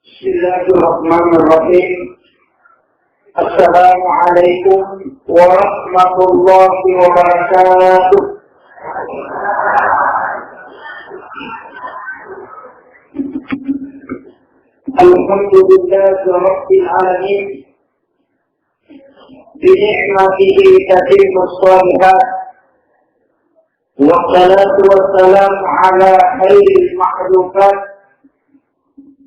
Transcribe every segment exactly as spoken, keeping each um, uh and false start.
Bismillahirrahmanirrahim. Assalamualaikum warahmatullahi wabarakatuh. Alhamdulillahirabbil alamin. Bi ni'matihi tatimmus shalihat. Wassalatu wassalamu ala khairil makhluqat.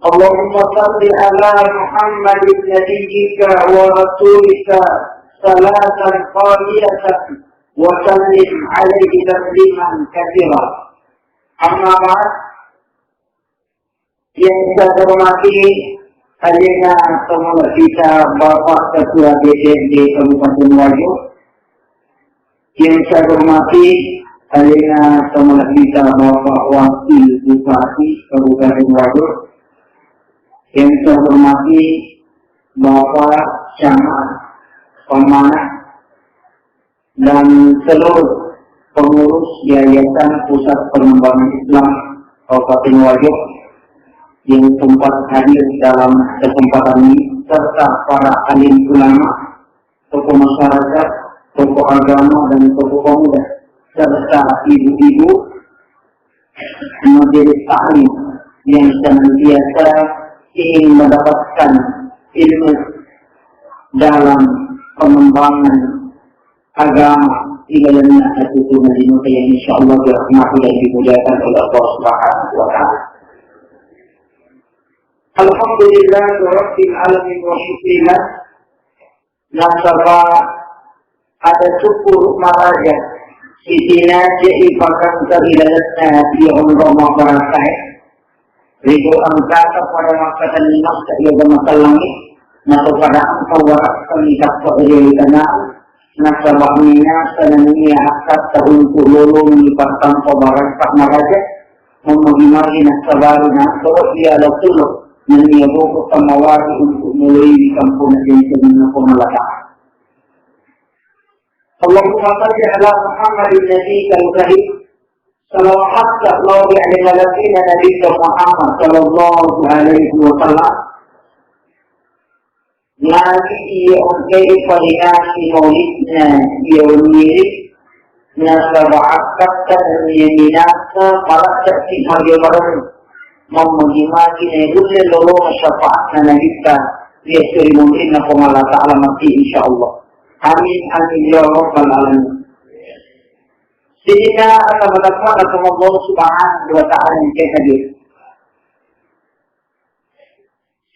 Allahumma salli ala Muhammadin nabiyyika wa rasulika salatan kamilatan wa sallim alaihi tasliman katsira. Amma ba'd. Yang saya hormati Alena Tomalebbita Bapak Ketua D P R D Kabupaten Wajo, yang saya hormati Alena Tomalebbita Bapak Wakil Bupati Kabupaten Wajo, yang saya hormati Bapak Camat, Pemanah, dan seluruh pengurus Yayasan Pusat Pengembangan Islam Kabupaten Wajo yang sempat hadir dalam kesempatan ini, serta para alim ulama, tokoh masyarakat, tokoh agama, dan tokoh pemuda, serta ibu-ibu majelis taklim yang senantiasa ingin mendapatkan ilmu dalam pengembangan agama ilalenna atuturna lino yang insyaallah dirahmati dan dimuliakan oleh Allah Subhanahu wa Ta'ala. Alhamdulillah Rabbil Alamin wa syukrillah. Nasaba ada syukur maraja sitinaja ipakangka ilalenna iya onrong mabarakae. Rido engkata pada makkata nimatta iya gama sellangi, nato pada engka warakka mitappa ri tana, nasaba minasa nennia akkatta untuk lolongi pattampa barakka maraja, Memuji-muji nasabari nasaba iya la tulo nennia boko tamawari untuk mulai di kampung Nabi Muhammad. Allahumma salli ala Muhammadin nabiyikal karim. Salawat Allah alaihi wa sallam Nabi Muhammad sallallahu alaihi wasallam. Nagi iya ongkai parinasi maulidna iya wenni, nasaba akkatta nennia minasa malacca si harga bareng. Mammuji-muji na gulle lolona syafaatna nabitta iya seri munrinna Puang Allah Ta'ala mati insyaallah. Amin, amin, ya rabbal alamin. Sininna ata manappa na Puang Allah Subhanahu wa Ta'ala yang kita.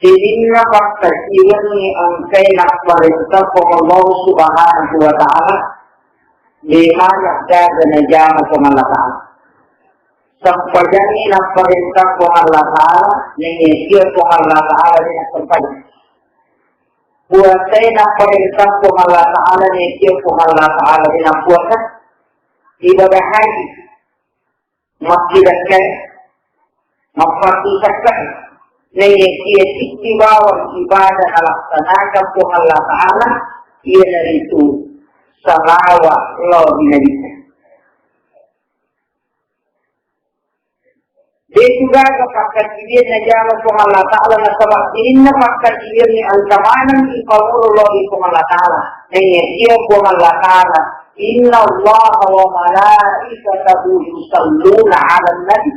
Sininna pakkaciwengngi engkai napparenta Puang Allah Subhanahu wa Ta'ala, de maneng gaga najama Puang Allah Ta'ala. Sempajangngi napparenta Puang Allah Ta'ala, nengngesia Puang Allah Ta'ala de nassempajang. Puasae napparenta Puang Allah Ta'ala, nengngesia Puang Allah Ta'ala de nappuasa. Ibadah haji. Makkidakkai, mappattusakkai, naiyakkiya siddi bawang ibadah nalaksanakan Puang Allah Ta'ala, iyanaritu salawa lao ri Nabitta. Detu gaga pakkaciwiang najama Puang Allah Ta'ala, nasaba sininna pakkaciwiangnge engka maneng ipamuro lao ri Puang Allah Ta'ala. Naiyakkiya Puang Allah Ta'ala, "Innallaha wa malaikatahu yusalluna 'alan nabi."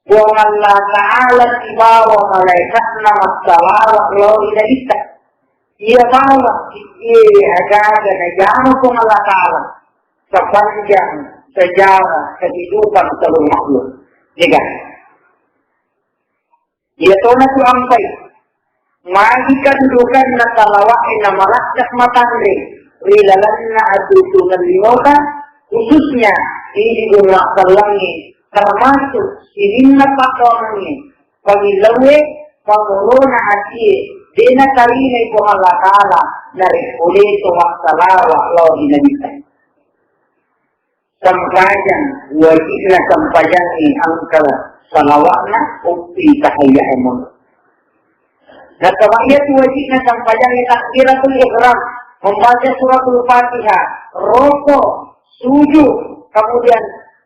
Puang Allah Ta'ala sibawa malaikatna massalawa lao ri Nabitta. Iya bawang siddi aga-aga najama Puang Allah Ta'ala sepanjang sejarah kehidupan seluruh makhluk. Tiga. Iya tona tu ampai. Magi kandukanna salawa'e na malacca matanre ri lalenna atutureng linoka, khususnya idi umma sallangnge, termasuk sininna padoangnge, pamillauwe, pamurona atie, de natarimai Puang Allah Ta'ala, narekko deto massalawa lao ri Nabitta. Sempajang, wajibna sempajangnge engka salawa'na, uppi tahiyya emono. Nasaba iyatu wajibna sempajangnge takbiratul ihram, membaca suratul Fatihah, roko, sujud, kemudian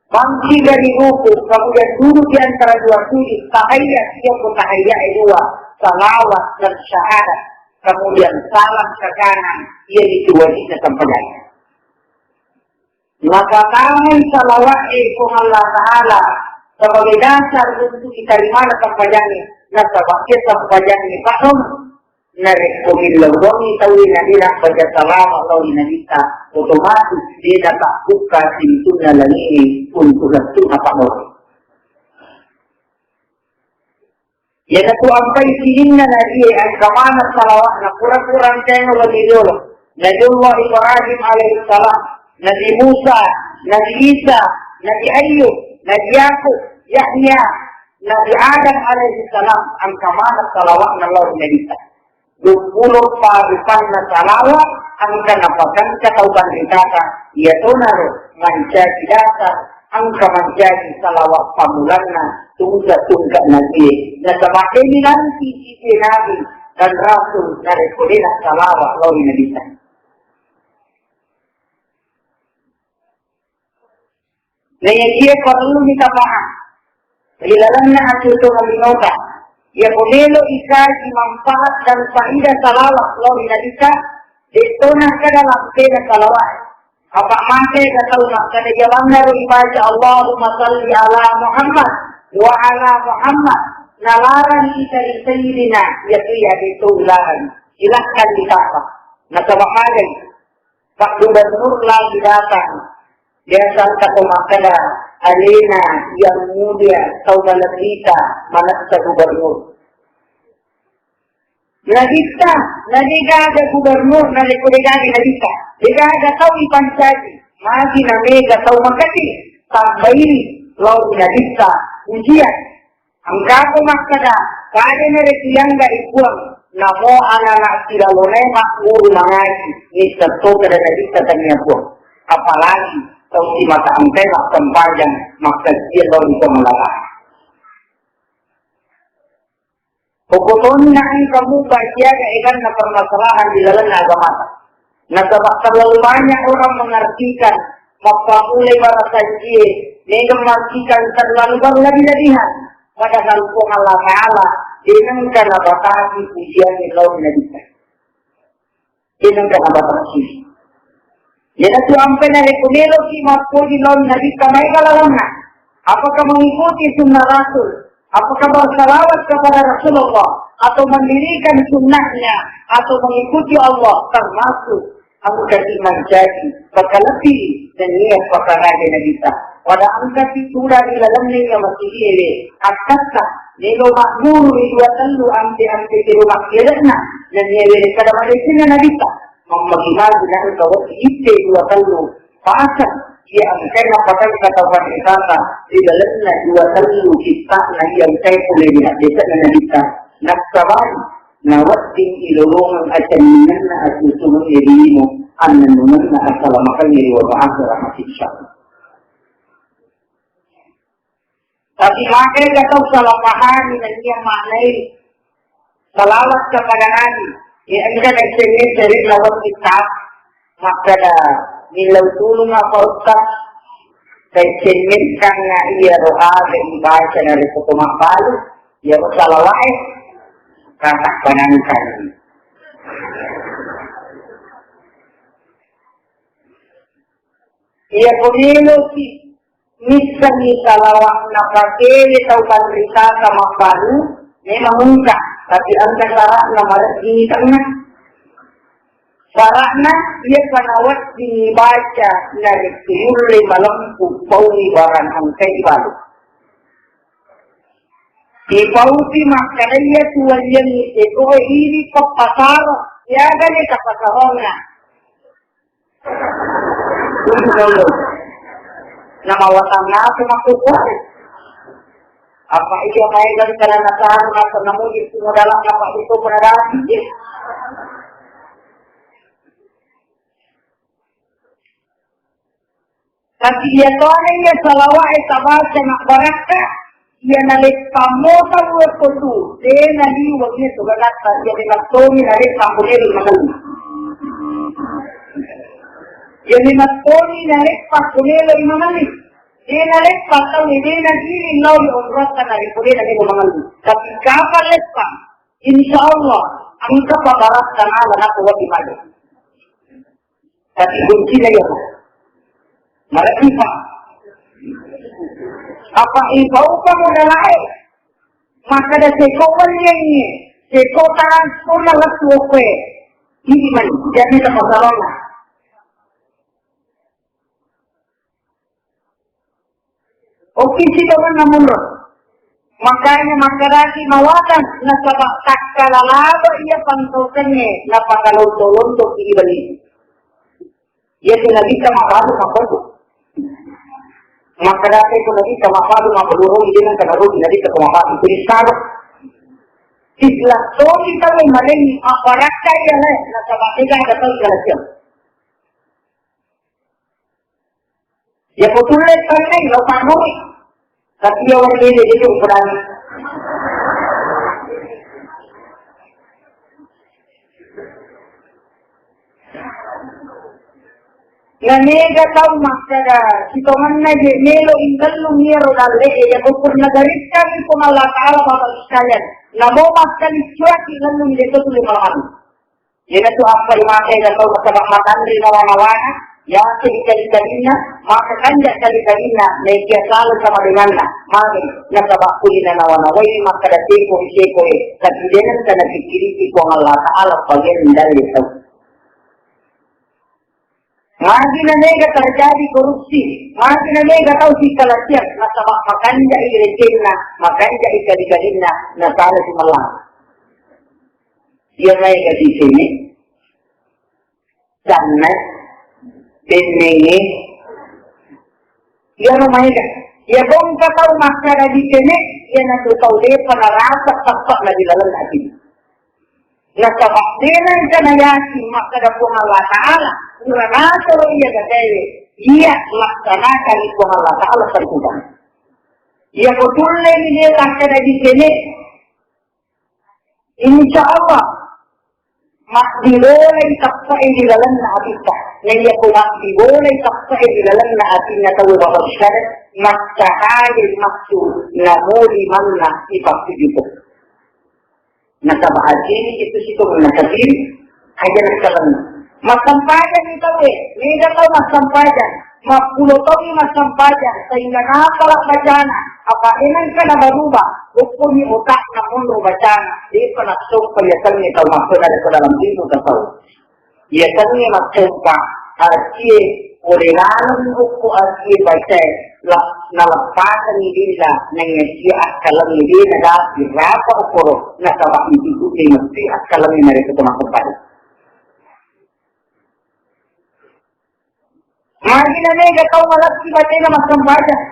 Bangkit dari ruku, kemudian duduk di antara dua sujud, tahiyat, iya ko tahiyat dua, salawat dan syahadat, kemudian salam ke kanan, iya itu wajibnya sempajang. Maka kamu salawat, eh, Puang Allah Ta'ala, sebagai dasar untuk diterima sempajangnya. Nasaba iya sempajangnya, Pak Om. Narekko millauwangngi tauwe nadena baca salawat lao ri Nabitta, otomatis de natabbukka pintunna langi'e untu' lettu'na pabboro. Iyanatu ampai sininna nabie, engka maneng salawatna, pura-pura engkae wali riolo. Nabiullah Ibrahim alaihissalam, Nabi Musa, Nabi Isa, Nabi Ayyub, Nabi Yakub, Yahya, Nabi Adam alaihissalam, engka maneng salawatna lao ri Nabitta. Duappulo parupanna salawat engka napatengka tau panritata, iyatonaro mancaji dasar engka mancaji salawat pammulanna tungke-tungke nabie. Nasaba de nanti sise nabi dan rasul narekko de nassalawat lao ri Nabitta. Naiyakiya parelluni tapahang ri lalenna atuo-tuongeng linota. Iyako melo ikaji manfaat dan faidah salawat lao ri Nabitta, de'to nakkeda lampena salawat. Apa mate ga tau makkeda, iya bangaro ibaca Allahumma salli ala Muhammad wa ala Muhammad, nalarang ita ri Sayyidina, iya tu iya de'to ularang. Silahkan ditapa. Nasaba magai Pak Gubernur lagi datang. Biasa engka to makkeda, alena yang mulia tau malebbita manessa gubernur. Nabitta, na degaga gubernur, narekko degaga nabitta, degaga tau ipancaji, magi namega tau makati, tambaini lao ri nabitta ujian. Engkako makkeda, pada narekko yangga i Puang, namo anana silalonai magguru mangaji, nisseng to kada nabitta tania Puang. Apalagi tau simata engkai massempajang, makkasiang lao ri Puang Allah Ta'ala. Pokokna engka mupa siaga eganna permasalahan di lalenna agamata. Nasaba terlalu banyak orang mengartikan mappammulai barasanjie, mega mengartikan terlalu berlebih-lebihan. Padahal Puang Allah Ta'ala de nengka nabatasi pujianna lao ri Nabitta. De nengka nabatasi. Iyanatu ampai narekko meloki mappoji lao ri Nabitta, maega lalenna. Apakah mengikuti sunnah Rasul? Apakah bersalawat kepada Rasulullah? Atau mendirikan sunnahnya? Atau mengikuti Allah? Termasuk engkaki mancaji pakalebbi nennia pakaraja Nabitta. Pada engkaki tudang ri lalenna iya masigi'e, akkatta melo magguru ri dua tellu ampe-ampe tiro makkere'na nennia were kada madecengna Nabitta. Mammagi-magi na engka wedding itte dua tellu pasang iya engkae napatengka tau panritata ri lalenna dua tellu kitta'na iya engkae pole ri haddese'na Nabitta. Nassabai nawedding ilolongeng acenningenna asusungengnge ri lino, annennungenna assalamakengnge ri wabah akhirat, insyaallah. Tapi makkeda tau salah pahami nennia maknai salawat kepada Nabi. Ya, engka S M S dari lawan kita, makkeda millau tulung apa Ustaz? S M S kan iya ro aga ibaca dari foto mabbalu, ya ro salawat, eh, kata penangkan. Iya, ko meloki missengngi salawat napakele tau panritata mabbalu, memang engka, tapi engka syaratna mareddingi tengnga. Syaratna, iya pa naweddingi baca narekko yulle malempu paui barang engkai balu. Ipaupi makkeda iya tuwaliangngi tekoe idi pappasaro, iyagane tapasaronna. Itu dulu. Nama watang apa makkukuat? Apa iya main dari karena tahu rasa namu itu modal apa itu pernah. Tapi iya tona iya salawa'e tabaca mabbarakka, iya naleppammo tau wekko tu, de naliweng iya tu gagatta, iya memang toni naleppang kunelo imamali. Iya memang toni naleppang kunelo imamali. Dena leppang tau, dena giling lao ri onroatta narekko dena melo mangelli. Tapi kapang leppang, insya Allah, engka pabaratta nala nako wati male. Tapi kuncina iya, Pak. Mareppa. Apa ipau pa modalae? Makkeda seko welliangngi, seko taranspor na lettu okkoe. Ini mani, jadi tempat salonga. Okkisi tongenna monro. Makanya makkedaki mawatang nasaba takkala laba iya pangkaukengngé napakalonto-lonto ki ibali. Iya tu nabitta mabbalu mabbalu. Makkedaki tu nabitta mabbalu mabbalu ro iya nang kana ro nabitta ko mabbalu. Jadi sarap. Sislah toki tau marengi apa rakka iya le nasaba tega ada tau kalasiang. Iya ko tulle tannai, lo pannoi. Tapi iya wani bede, bede ukuranna. Na mega tau makkeda, sitongenna je melo ingkellung iyaro dalle, iya ko purna garikkang Puang Allah Ta'ala Bapak sekalian. Namo makkaliccuaki lellung je to tulle malamari. Iyanatu appai mate na tau nasaba matanre nawa-nawana, yake kali-kalinna, maka kanja kali-kalinna, naikia sala sama denganna, mage nasaba kuli na nawa-nawai makkeda seko ri sekoe, tapi deneng kana pikkiriki Puang Allah Ta'ala pagen dalle tau. Magi na mega terjadi korupsi, magi na mega tau sikalasiang, nasaba makanjai recenna, makanjai kali-kalinna, nasala sumallang. Iya maega dicene, canna, bennenge, iya maega. Iya bongka tau makkeda dicene, iyanatu tau depa narasa teppa'na di laleng ati. Nasaba de nengka nayakin makkeda Puang Allah Ta'ala, pura nasoro iya gataewe, iya laksanakan Puang Allah Ta'ala tentukan. Iya ko tulle ni de makkeda dicene, Insya Allah, mabbibolai teppe'e di lalenna atitta. Naiya ko mabbibolai teppe'e di lalenna atinna tauwe Bapak sekalian, maccahayai massu namoli manna ipassujuku. Nasaba ajini itu situ nasabiri. Aja nakkalenna. Massampajang ni tauwe, mega tau massampajang, mappulo taunni massampajang, sehingga napala bacana, apa enangka nabaruba, okkomi otakna monro bacana, depa nassompa yasengnge tau makkeda ko dalam ilmu tasawuf. Yasengnge massompa, asie pole laleng okko asie bacae, la-, naleppasengngi lila, nengngesia akkalengnge de nadapi rapa okkoro, nasaba itu de mesti akkalengnge narekko to massampajang. Magi na mega tau malessi batena massempajang.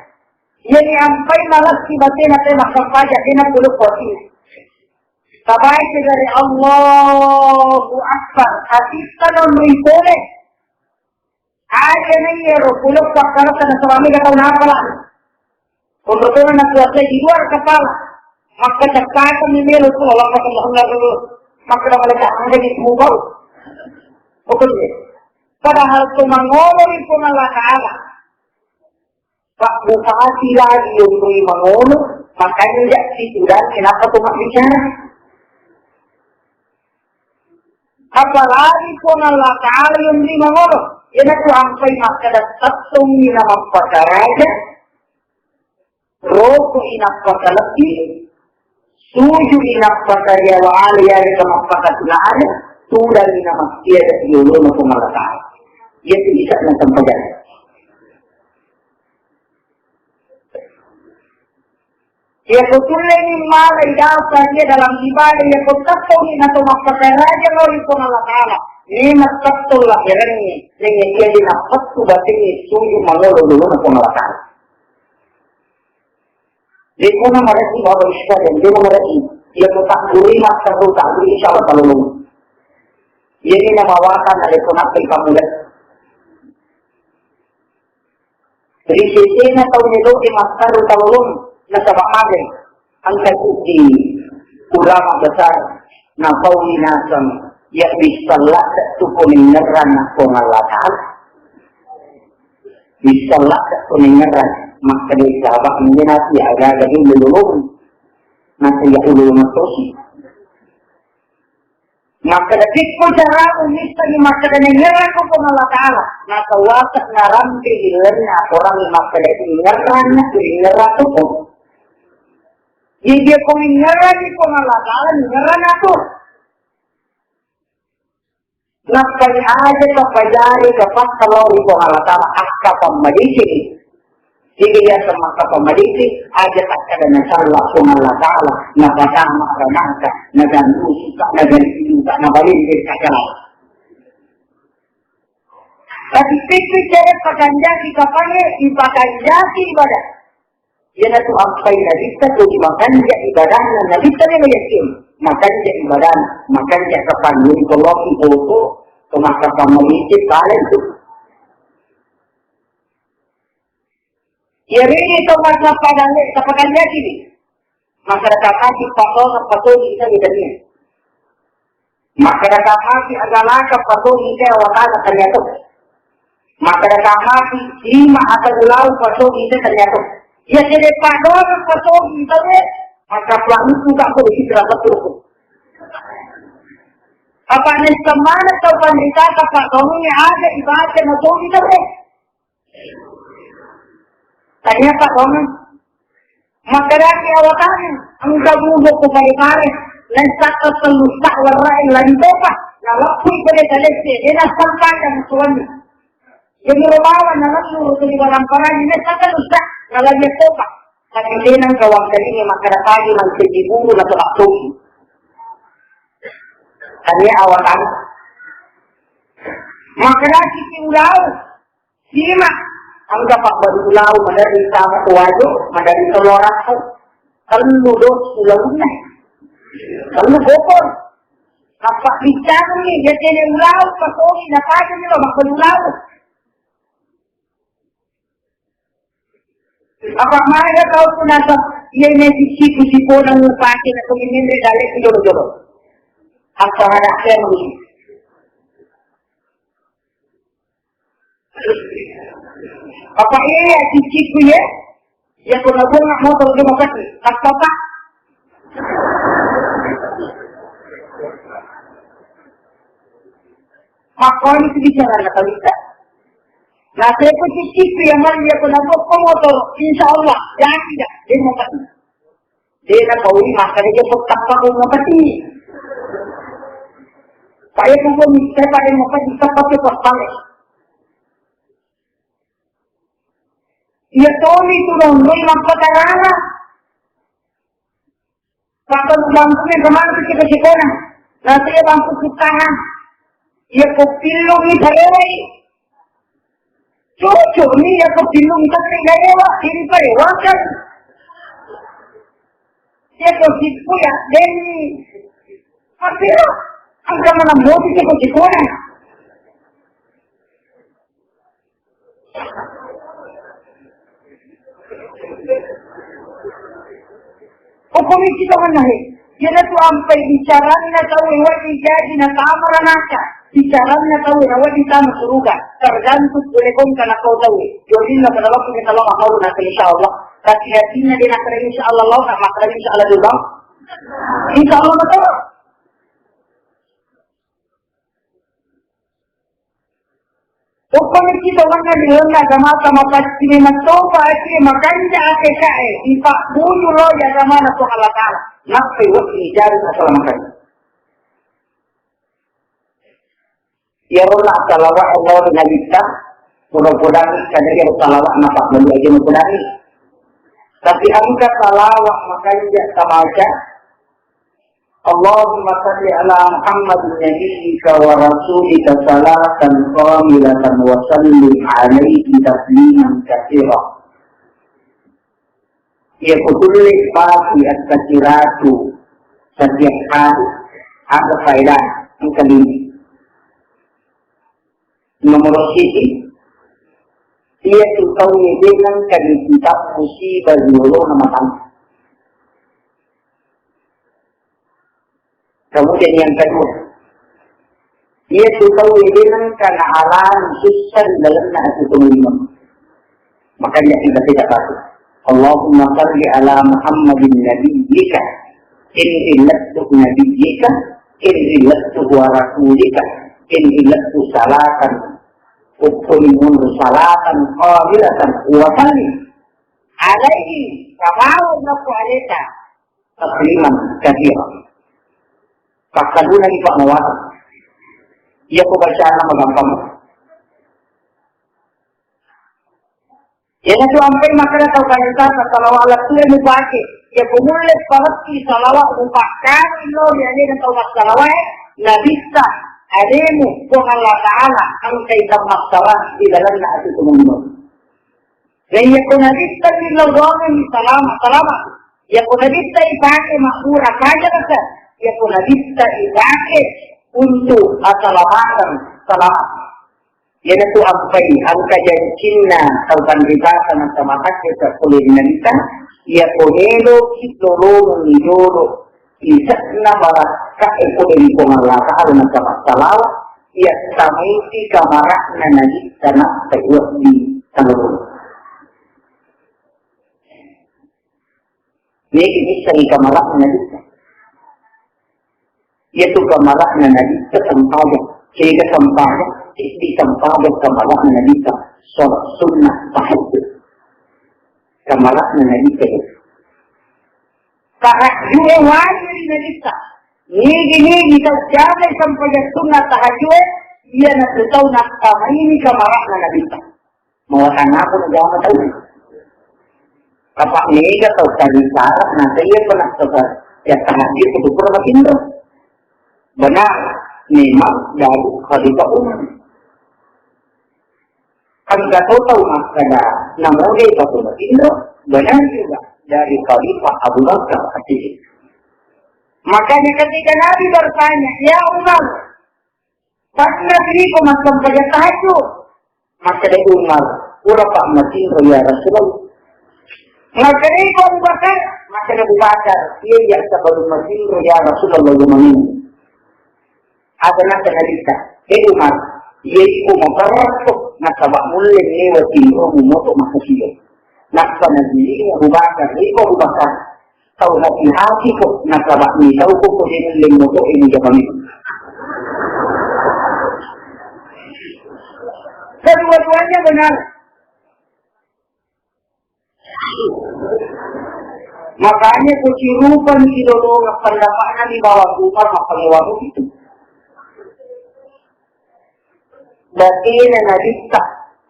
Iyani ampai malessi batena te massempajang, de napulukku ati. Tabaca dari Allahu Akbar, atitta nonroi pole. Aja na iyaro pulukku akkarasa nasaba mega tau napala. Konrotona natuatai di luar kepala. Maka cakkakan ni melo tu Allah, Allah, Allah, Allah. Maka dah malaikat ada di mubau. Pokoknya. Padahal tu mangolo ri Puang Allah Ta'ala. Pak Bupati lagi untuk mangolo, makanya tidak situ dan kenapa tu mak bicara? Apalagi Puang Allah Ta'ala yang di mangolo. Iyanatu ampai makkeda tettongi na mappakaraja. Roko inappakalebbi, suju inappakariawa ale yarega mappakatuna ale, tudang inamassiada yolona Puang Allah Ta'ala. Iyatu isa'na sempajang. Iyako tulleni mala idasa iya dalam ibadah, iyako tettongi nato mappakaraja lao ri Puang Allah Ta'ala. Memang tettong laherengnge, nengnge iya dinapettu batengnge suju mangolo yolona Puang Allah Ta'ala. Dekona mareki bawa iska dan dia mareki. Ia ko tak gurui masker tu tak gurui insya Allah kalau lu. Ini nama wakan ada kona pe kamu deh. Jadi sesena tau melo di masker tu kalau lu nasaba mage. Angka suci ulama besar na pau minasang ya bisa lada tu pemengeran na Puang Allah Ta'ala. Bisa lada pemengeran. Makkeda sahabat, "Mending nanti agak-agak dulu, dulu." Nanti ya dulu matosi. Makkeda, "Pikku cara umissengi makkeda nengngerrakko Puang Allah Ta'ala." Natawasa narampe ilenna orang makkeda ingerranna, ingerrakko. Jadi dia ko ingerrangi Puang Allah Ta'ala, ingerranna tu. Nappai aja kapajari kapakka lao ri Puang Allah Ta'ala, akka pammadicing. Jadi ya semaka pammadicing, aja takkada nasalla Puang Allah Ta'ala, napatama ranaka, naganrusuka, nagarijuka, nabalinde kakala. Tapi pikir cara pakanjaki kapane, ipakanjaki ibadah. Iyanatu ampai nabitta tuli makanja ibadahna nabitta de yakin. Makanja ibadahna, makanja kapanni toloki foto, kemakka pamalice pale tu. Iyareni to masa padale tapakanjaki ni. Masyarakat hati patonga patogi kita bedanya. Makkeda kapaki agalaka patogi te awatana ternyata. Makkeda kapaki lima atau ulau patogi te ternyata. Ya, jadi patonga patogi te, maka pelangi suka aku di sini rapat turun. Apa nih kemana tau pandita, apa kamu ada ibaca patogi te? Tanya Pak Roman, makkedaki awatana, engka bubu ku pare-pare, naissakka tellu sa' warra'e lari topa, naleppui pole talesse, de nassempajang suwenni. Jadi robawa nalennu ri tuli barang-barangi, naissakka tellu sa', nalari topa. Tapi de nengka wangkalinga makkeda pagi mancaji guru na topa toki. Tania awatana. Makkedaki ki ulau, Sima, engka pabbalu lau maderri sama tuwajo, maderri tolorang, tellu dos ulaunna. Tellu bokor. Apa bicarani, dia tene ulau, pasoni, napajani lo, mabbalu lau. Apa maga tau punasa, iya ne sisiku sipona mupake na komi menre dalek jolo-jolo. Apa ada kemi. Apa iya cicciku ya? Ya kuna bunga motor dia mau kasih. Apa pak? Makanya itu bicara nggak tahu kita. Nah, saya pun cicciku yang mana dia kuna bunga motor, insya Allah jadi dah dia mau kasih. De napaui makkeda, "Iya, pettappa ko mapati." Pak, iya, ko mapati, pettappa ko pappale. Iya, toni tu nonroi mappatarana. Pakkalu bangkuna kemana tu cita-citana? Nanti iya bangku kutana. Iya, ko pillungi tarewai. Cocok ni ya ko pillung tapi gaewa, ini parewakan. Ya ko sipu ya, deni. Apa ya? Angka mana moti ko sipu na. Hukumiki to mannahe. Iyanatu ampai bicaranna tauwe wedding jaji natama ranaka. Bicaranna tauwe na wedding tama suruga. Tergantung pole kongka nakau tauwe. Jodinna pada waktu kita lo makau naka insya Allah. Tapi hatinya dia nakara insya Allah lo, nak makara insya Allah dulu. Insya Allah betul. Okkomi kita manna ri lalenna agamata mapaccini mattopa ati makanja akekae, ipabbuju lo di agamana Puang Allah Ta'ala. Nappai wedding jari asalamakeng. Iyaro na salawat Allah ri Nabitta, poda-podangi kada iyaro salawat napabbalu aja napodangi. Tapi engka salawat makanja tamaca, Allahumma salli ala Muhammadin nabiyyika wa rasulika salatan kamilatan wa sallim alaihi tasliman katsira. Iya kutulle pasi at-katsiratu setiap hari. Ada faedah engka lima. Nomor siji, iya tu tau de nengka dikitab musibah di olona matang. Kemudian yang kedua, iya tu tau de nengka naalani sussa di lalenna ati tolino. Makanya kita tidak takut. Allahumma salli ala Muhammadin nabiyyika, in illattu nabiyyika, in illattu wa rasulika, in illattu salatan, ukkuni mundu salatan qawilatan wa sallim alaihi kama wa alaihi tasliman katsira. Pakkalunani Pak Mawar. Iya ko bacana magampang. Iyanatu ampai makkeda tau kanisata salawat lettu'e mupake. Iya ko mulle palekki salawat mupakkani lo ri alena tau massalawae, nabitta alemu Puang Allah Ta'ala engkai tammassawa di lalenna ati tumummu. Na iya ko nabitta ni lo doang ni salama, salama. Iya ko nabitta ipake mabbura paja rasa. Iya ko nabitta ipake untuk asalamateng, salama. Iyanatu ampai engka jancinna tau panritata nasaba hadde sappulo ri Nabitta, iya ko meloki lolongengngi jolo ise'na barakka'e pole ri Puang Allah Ta'ala nasaba salawat, iya tamaiki kamara'na Nabitta nappai wedding talolong. Nigi missengngi kamara'na Nabitta. Iyatu kamara'na Nabitta sempajang. Kega sempajang? Seddi sempajang kamara'na Nabitta. Sholat sunnah tahajud. Kamara'na Nabitta itu. Tahajud'e wajib ri Nabitta. Nigi-nigi tau jamai sempajang sunnah tahajud'e, iyanatu tau nattamaini kamara'na Nabitta. Mawatang apa na jama tau? Apa mega tau tadi syarat, na saya pernah coba ya tahajud itu pura matinro. Benar, memang dari Khalifah Umar. Engka to tau makkeda, namo de pura matinro, benar juga dari Khalifah Abu Bakar As-Siddiq. Makanya ketika Nabi bertanya, "Ya Umar, pernah diriku massempajang tahajud?" Makkeda Umar, "Pura pa matinro ya Rasulullah." Makkeda Abu Bakar, makkeda Abu Bakar, "Iya, iya, sebelum matinro ya Rasulullah, ya mamin." Ada nasa Nabitta, "Eh Umar, iya iko maparratto, nasaba mulle mewa tinromu moto makkasiyo." Nappa nabilingi Abu Bakar, "Iko Abu Bakar, tau hati-hati ko, nasaba mitau ko ko de nulle moto ini jamami." Kedua-duanya benar. Makanya kucirupang di lolongan pendapatna di bawah Umar, maka lewat itu. Batena Nabitta,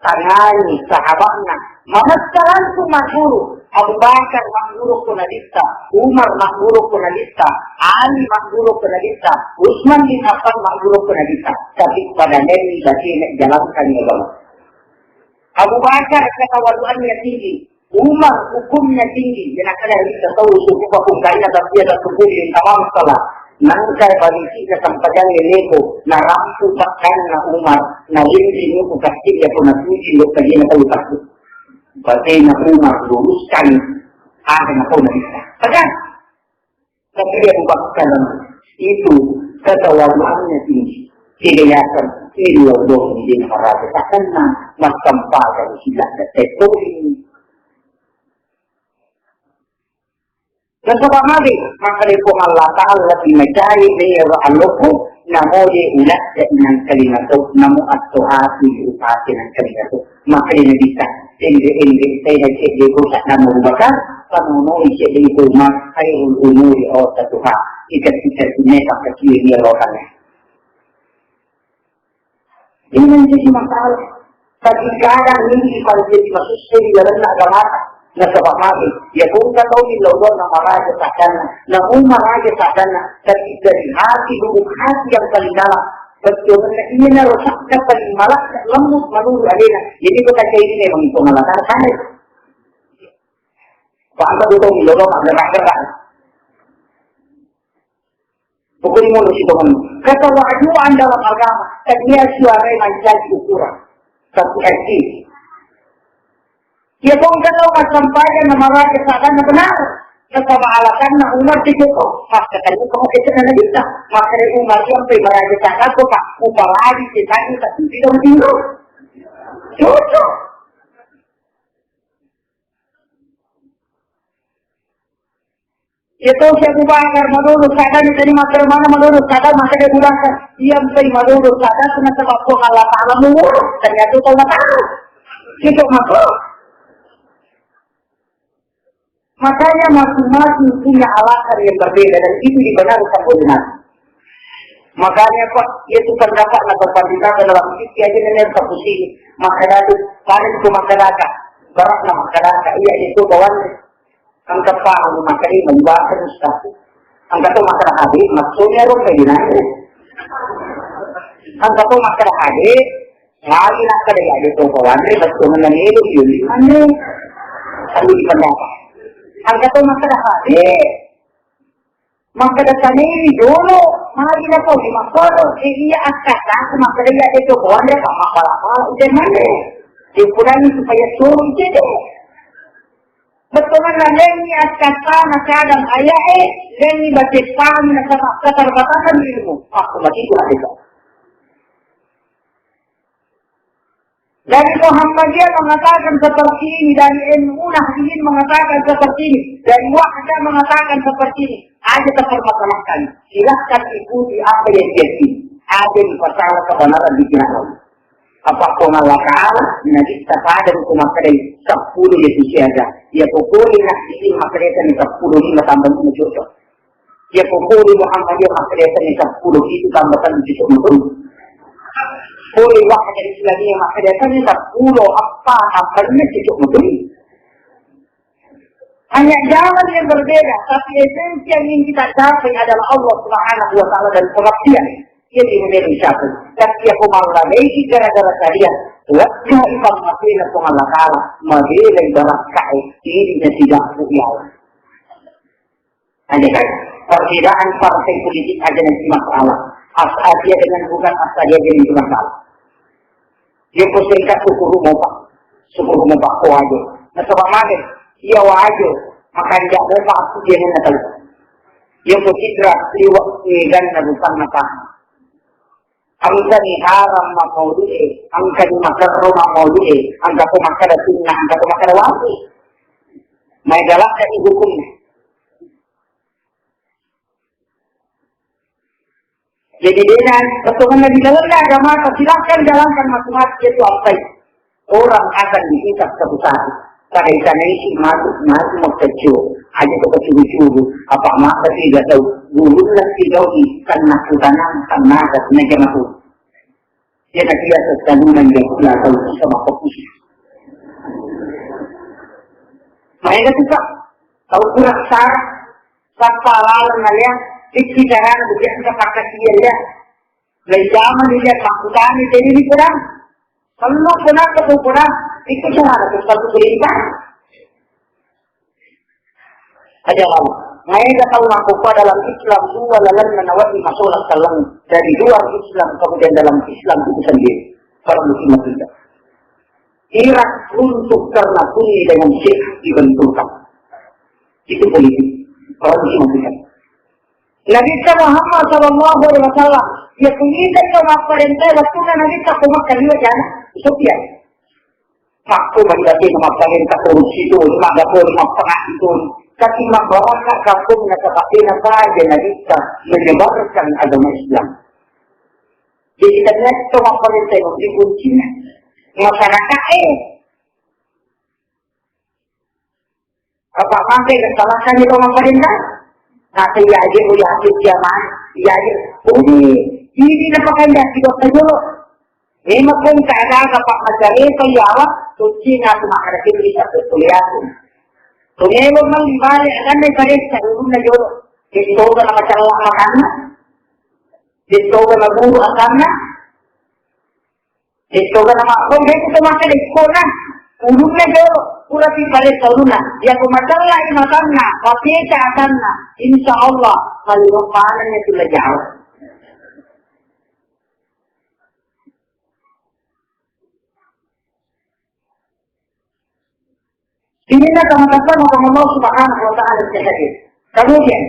tangani sahabatna. Mamessa langsung magguru. Abu Bakar magguru ko Nabitta, Umar magguru ko Nabitta, Ali magguru ko Nabitta, Utsman bin Affan magguru ko Nabitta. Tapi pada neni batena jalankan ya Allah. Abu Bakar ketawaduannya tinggi, Umar hukumnya tinggi. Jadi kada bisa tahu suku pakungkaina tapi ada suku yang tamam salah. Nangka barisi ke sampajan leleko, narampu pakkanna Umar, narinci nuku kasti ya puna suci lo kajina tahu takut. Batena Umar luruskan, ada na tahu na bisa. Tegas. Tapi Abu Bakar itu ketawaduannya tinggi. Tidak yakin, ini Allah di maraja tak kena, makan pada sila dan tekori. Nasaba magi, maka di Puang Allah Ta'ala lebih mencari, menyuruh alokku, namo ye ulat dan nang kalimat tu, namo atau hati upati nang kalimat tu. Makkedai Nabitta, "Enre-enre tena cedde ko saddammu Abu Bakar, panonoi cedde ko Umar, khairul umuri awsatuha." Ika-ika sinepa kaciwe ni rohana. Ini menjadi masalah. Tapi kadang ini pada jadi masussa di dalam agama. Nasaba magi, ya bukan tau di lolong nama raja saddana, namu maraja saddana, tapi dari hati, lubuk hati yang paling dalam. Betul, ini na rusak, paling malah lembut menurut adena. Jadi kita kayak ini memang itu malah kan saya. Pak, apa tuh di lolong agak-agak. Pokoknya mau sih teman. Ketawaduan dalam agama, tania suara yang jadi ukuran. Tapi asli. Ya kong kalau masampaikan nama raja saddana benar. Nasaba alasanna Umar di Joko. Pas katanya kamu itu nana kita. Makanya Umar yang pergi maraja sadda ko, Pak. Upalagi kita ini tapi tidak mentinggal. Cocok. Iya to si Abu Bakar, madodo sadda ni tadi makkeda mana madodo sadda, makkeda Abu Bakar, iya mpai madodo sadda nasaba Puang Allah Ta'ala muwara, ternyata tau matau. Itu maka. Makanya masing-masing punya alasan yang berbeda dan itu dibenarkan oleh Nabi. Makanya Pak, itu pendapat na berpandang dalam fikih aja nih, satu sini. Masyarakat, paling itu masyarakat, berat na masyarakat, iya itu kawan. Engka pahang makkedai magi bahasa Ustaz. Engka to makkeda hadis, maksudnya ro kainangnge. Engka to makkeda hadis, lagi nakkeda ya de to kawanre, bettuanna melo yuli manre. Lalu di pendapat. Engka to makkeda hadis, makkeda tanei jolo, magi na to di makkoro, e iya akkata, makkeda ya de to kawanre, apa makkala-kala, udah manre. Dipudangi supaya suruh itu. Bettuanna lengngi akkattana kadang aya'e, lengngi bateppang nasaba keterbatasan ilmu. Aku mati itu hadis. Dari Muhammadiyah mengatakan seperti ini, dari N U Nahdliyin mengatakan seperti ini, dari Wahda mengatakan seperti ini. Aja terpermasalahkan. Silahkan ikuti apa yang dia pilih. Aja dipasalah kebenaran di pihak lain. Apa Puang Allah Ta'ala, Nabitta pada ku makkedai seppulo de tu siaga. Iya pokokna Nabi makkedai seppulo lima tambah lima cocok. Iya pokokna Muhammadiyah makkedai seppulo itu tambah satu cocok betul. Pole Wahda Islamiyah makkedai seppulo apa apa cocok betul. Hanya jalan yang berbeda, tapi esensi yang ingin kita capai adalah Allah Subhanahu wa Ta'ala dan pengabdian. Jadi menjadi satu. Dan dia pemalaiki gara-gara kalian. Wajah imam mafina pemala ta'ala. Mabela ibarat kae. Ini tidak punya. Hanya kan. Perbedaan partai politik aja nanti masalah. Asal dia dengan bukan asal dia jadi masalah. Iya ko sengka syukur mopa. Syukur mopa ko wajo. Nasaba mage, iya wajo. Makanja mopa aku dia nena tahu. Iya ko sidra liwa egan na bukan mata. Angka ni haram ma maulide, angka ni makarro ma maulide, angka ko makkada sunnah, angka ko makkada wajib. Mai galak dari hukumnya. Jadi dengan potongan di dalamnya agama, silahkan jalankan masing-masing itu apa itu. Orang akan dihisab satu-satu. Pada sana isi masuk, masuk mau kecil. Aja ke kecil-kecil. Apa mak tapi gak tahu. Guru lah tidak di tanah utana, tanah kat meja masuk. Dia nak dia selalu menjadi atau sama fokus. Makanya kita tahu kurang syarat. Sappa laleng nalea, picci carana begitu pakkasiwiang ya. Lai jaman dia makkutani jadi ni kurang. Kalau kurang ke kurang, itu carana ke satu perintah. Aja lama. Maega tau makkukua dalam Islam dua lalenna nawati masolat selleng dari luar Islam kemudian dalam Islam itu sendiri. Para muslimat tidak. Irak runtuh karena sunni dengan syiah dibenturkan. Itu politik. Orang itu maksudnya. Nabi Muhammad sallallahu alaihi wasallam, ya, kunyita itu mapparentah waktu Nabi tak kumat kali wajana. Sofyan. Waktu bagi mapparentah korupsi itu, maka pun mapparentah itu. Tapi mabaraka kampung na kapatena saja Nabi menyebarkan agama Islam. Jadi ternyata mapparentah itu kuncinya. Masyarakat eh Apa mangke kesalahan itu maparenta? Tapi ya aja, oh ya aja, kiamat, ya aja. Uni, ini apa kan ya tidak dulu. Ini pun tak ada apa macam itu ya Allah. Suci na aku makan itu bisa kuliah. Tumelo mang balik akan dari pada saruruna jolo. Itu kan apa salah makanna? Itu kan guru akanna? Itu kan nama, kok dia itu makan itu kan? Ulunna jolo, pura pi pare ulunna. Ya ko macalla i matanna, papeta atanna. Insya Allah, kalau panen itu lejal. Inilah teman-teman Allah Subhanahu wa Ta'ala yang hadir. Kemudian,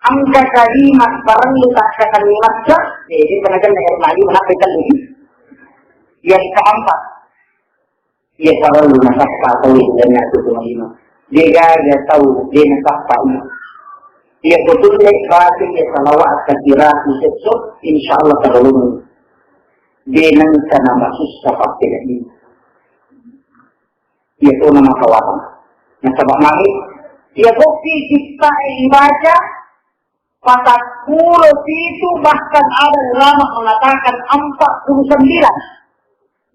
angka kalimat barang lu tak kalimat ke, jadi tenaga negara lagi, kenapa kita lagi? Yang keempat, ya, kalau lu nak tak tahu itu dan aku cuma lima. Dia gak tahu, dia nak tak tahu. Iya betul le, baca iya salawat kafiratu sesso, insya Allah terlalu. Denang kana masussa pakai lagi. Iya tu nama kawasan. Nasaba magi, iya kopi kita ibaca, patappulo pitu, bahkan ada ulama mengatakan empat puluh sembilan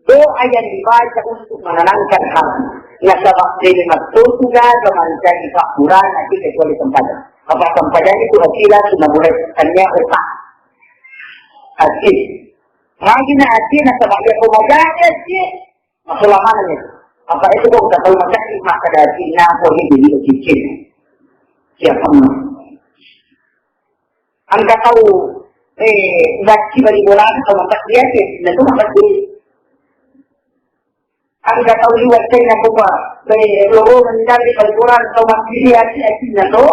doa yang dibaca untuk menenangkan hati. Nasaba tuli mattotu gaga mancaji pappurana kita kecuali sempajang. Apa sempajang itu hasilnya sudah mulai tanya otak. Hati. Lagi na hati nasaba dia kau majani hati. Masalah mana ni? Apa itu kok kita tahu macam ni maka dari sini aku ni jadi kecil. Siapa? Engka tau, eh, bacci bali bolana tau mabbacci aja, na tu mabbacci. Engka tau liwat cai na buka, eh, loro mencari bali bolana tau mabbacci aja, aja na tu.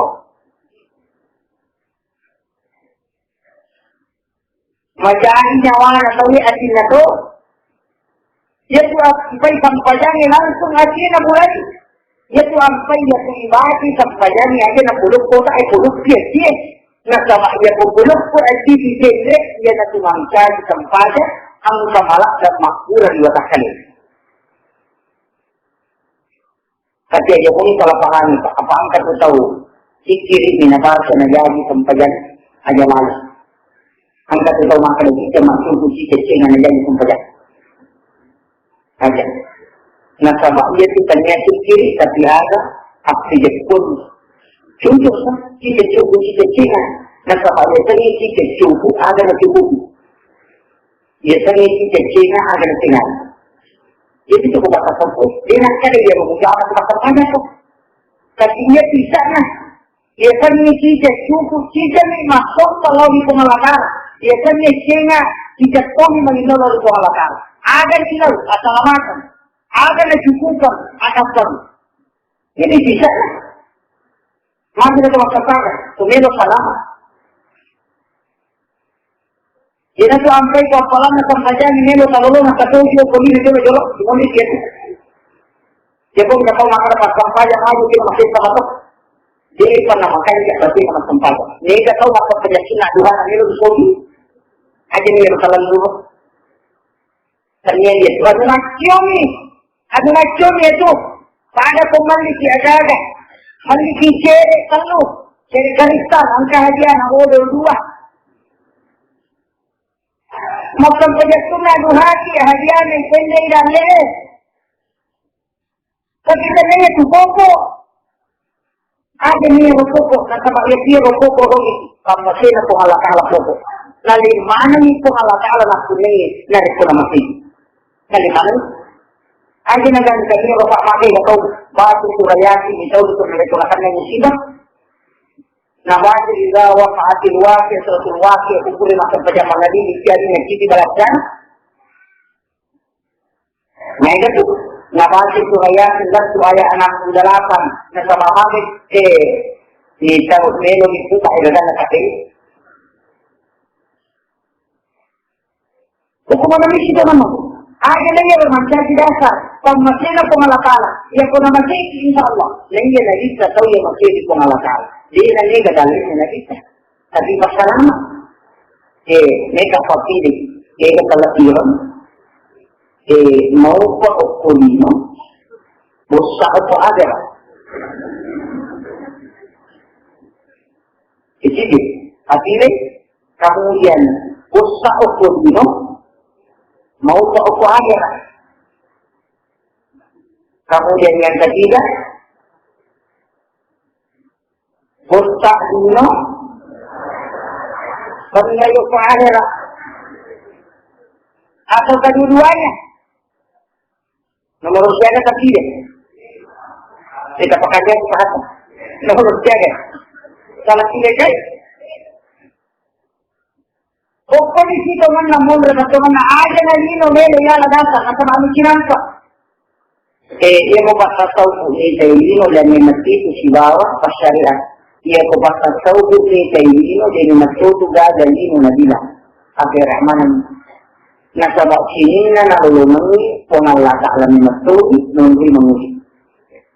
Majani nyawana tau aja na tu. Iya tu ampai sampajangnge langsung aja na mulai. Iya tu ampai iya tu ibati sampajangnge aja na puluk kota, eh, puluk dia, dia. Nasaba iya ku puluk ku aja di dendek, iya na tu mangkali sampajang, angka malak dan makmur di watakkale. Tapi aja pun salah pahami, Pak. Apa angka tu tau? Sikiri mina baca na jadi sampajan aja malu. Angka tu tau maka kita masuk kunci kecil na jadi sampajan. Aja. Nasaba iya tu tania sikiri, tapi ada api jepun. Cocok sa, kita cukup kita cina. Nasaba iya tania kita cukup, ada na cukup. Biasanya kita cina, ada na cina. Jadi cukup bakal sempurna. Dia nak kada iya rumus apa tu bakal banyak tu. Tapi iya bisa nah. Biasanya kita cukup, kita ni masuk kalau di pengelakar. Biasanya cina, kita kau ni mengingat lalu pengelakar. Ada di lalu, asal makan. Ada na cukup, ada pun. Jadi bisa nah. Magi na tu makkataka, tu melo salama. Iyana tu ampai ko appalanna sampajangi melo talolona katojo ko ni jolo-jolo, moni kiya tu. Iya ko engka tau makkada passampajang magi kira masih sama tu. Jadi pernah makanya kita berarti sama sampajang. Ini kita tau makkada penyakit nak Tuhan melo disogi. Aja ni melo salah dulu. Tania iya tu anu naccomi. Anu naccomi itu. Pada ko malliki aga-aga. Malliki cere tellu. Cere kristal, engka hadiah na bodol dua. Makkeda pajattunna duhaki hadiah na pendai dalle. Tapi tennia tu poko. Aja ni ro poko, nasaba iya ro poko ro ni. Pammasena Puang Allah Taala poko. Nalli manenni Puang Allah Taala nakkunai narekko namati. Nalli maneng. Aja na gangkani ro pammasena tau batu surayati ni tau tu narekko nakenna musibah. Nabaca idza waqa'atil waqi'ah, suratul waqi'ah, kupure makkeda pajama Nabi, di tiari na citi balaccana. Maega tu, nabaca surah Yasin, lettu ayat enam puluh delapan, nasaba magi, eh, ni tau melo ni puta ega dana kate. Hukuman misi tu manu. Aja na iya mancaji dasar, pammasena Puang Allah Taala. Iya ko namaseki, insya Allah. Na iya na bisa tau iya maseki Puang Allah Taala. Jadi na lega dalilnya na bisa. Tapi passalama. Eh, mega papili, mega palatireng. Eh, maupa okko lino, bossa okko agara. Itu dia. Papili, kemudian bossa okko lino, maupa okko agara. Kemudian yang ketiga, botta lino, pengayo ke akhirat. Atau kedua-duanya. Nomor siaga tapi dia. Kita pakai dia, kita pakai. Nomor siaga. Salah pilih, guys. Okko ni si tongenna monro na tongenna aja na lino melo yala dasa, nasaba anu cinampa. Eh, iya mo passassauku ni tai lino dan ni matitu sibawa passyariat. Iya ko passassauku ni tai lino dan ni matitu gaga lino na bilang. Ape rahmanan. Nasaba sininna na lolongengi Puang Allah Ta'ala ni matitu nonri manguli.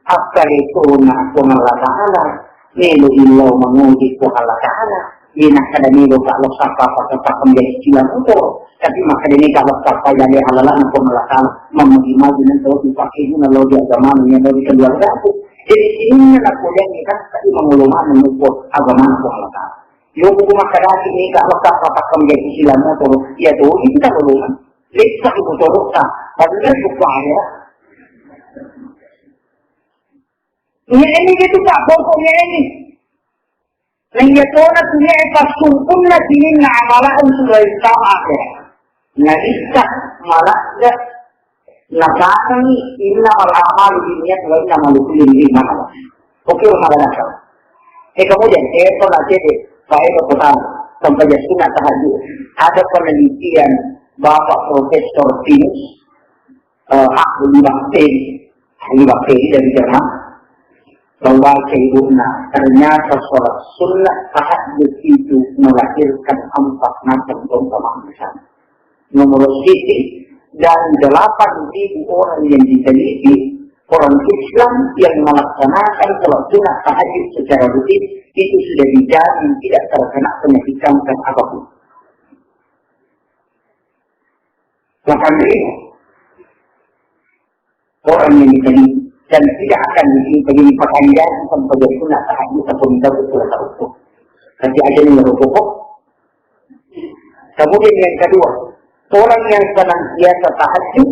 Apa itu na Puang Allah Ta'ala. Melo illau mangoji Puang Allah Ta'ala. Ye nakkeda melo ka lo sappa, apa sappa kembali sila motor. Tapi makkeda ni ka lo sappa jadi halala na Puang Allah Ta'ala. Magi-magi nanti lo dipakai guna lo di agama ni lo di keluarga aku. Jadi sininna na kuliah ni kan tapi mangolo mana mengukur agama Puang Allah Ta'ala. Yo buku makkeda ni ka lo sappa, apa kembali sila motor. Ya tuh, itu tak boleh. Leksa motor ka. Padahal buku akhirat. Nye'eni itu tak pokoknya ini. Nah, iya tona tu nye'e passumpunna sininna amala'e sudah tau akhirat. Nah, isa mala'ga natangi innamal a'malu binniyat wa innamal likulli imri'in ma nawa. Oke, malah nakal. Eh, kemudian, eh, pernah jadi, baik, pertama, sampai sunat tahajud. Ada penelitian Bapak Profesor Pinus, eh, ahli bakteri, ahli bakteri dari Jerman, membaca ibunya, ternyata sholat sunnah tahajud itu melahirkan empat macam keutamaan besar. Nomor satu, dari delapan ribu orang yang diteliti, orang Islam yang melaksanakan sholat sunnah tahajud secara rutin itu sudah dijamin tidak terkena penyakit kanker apapun. Delapan ribu orang yang diterima dan tidak akan diterima jadi pekerjaan sampai dia sunat tahajud ataupun tidak betul atau utuh. Tapi aja yang merokok. Kemudian yang kedua, orang yang senantiasa tahajud,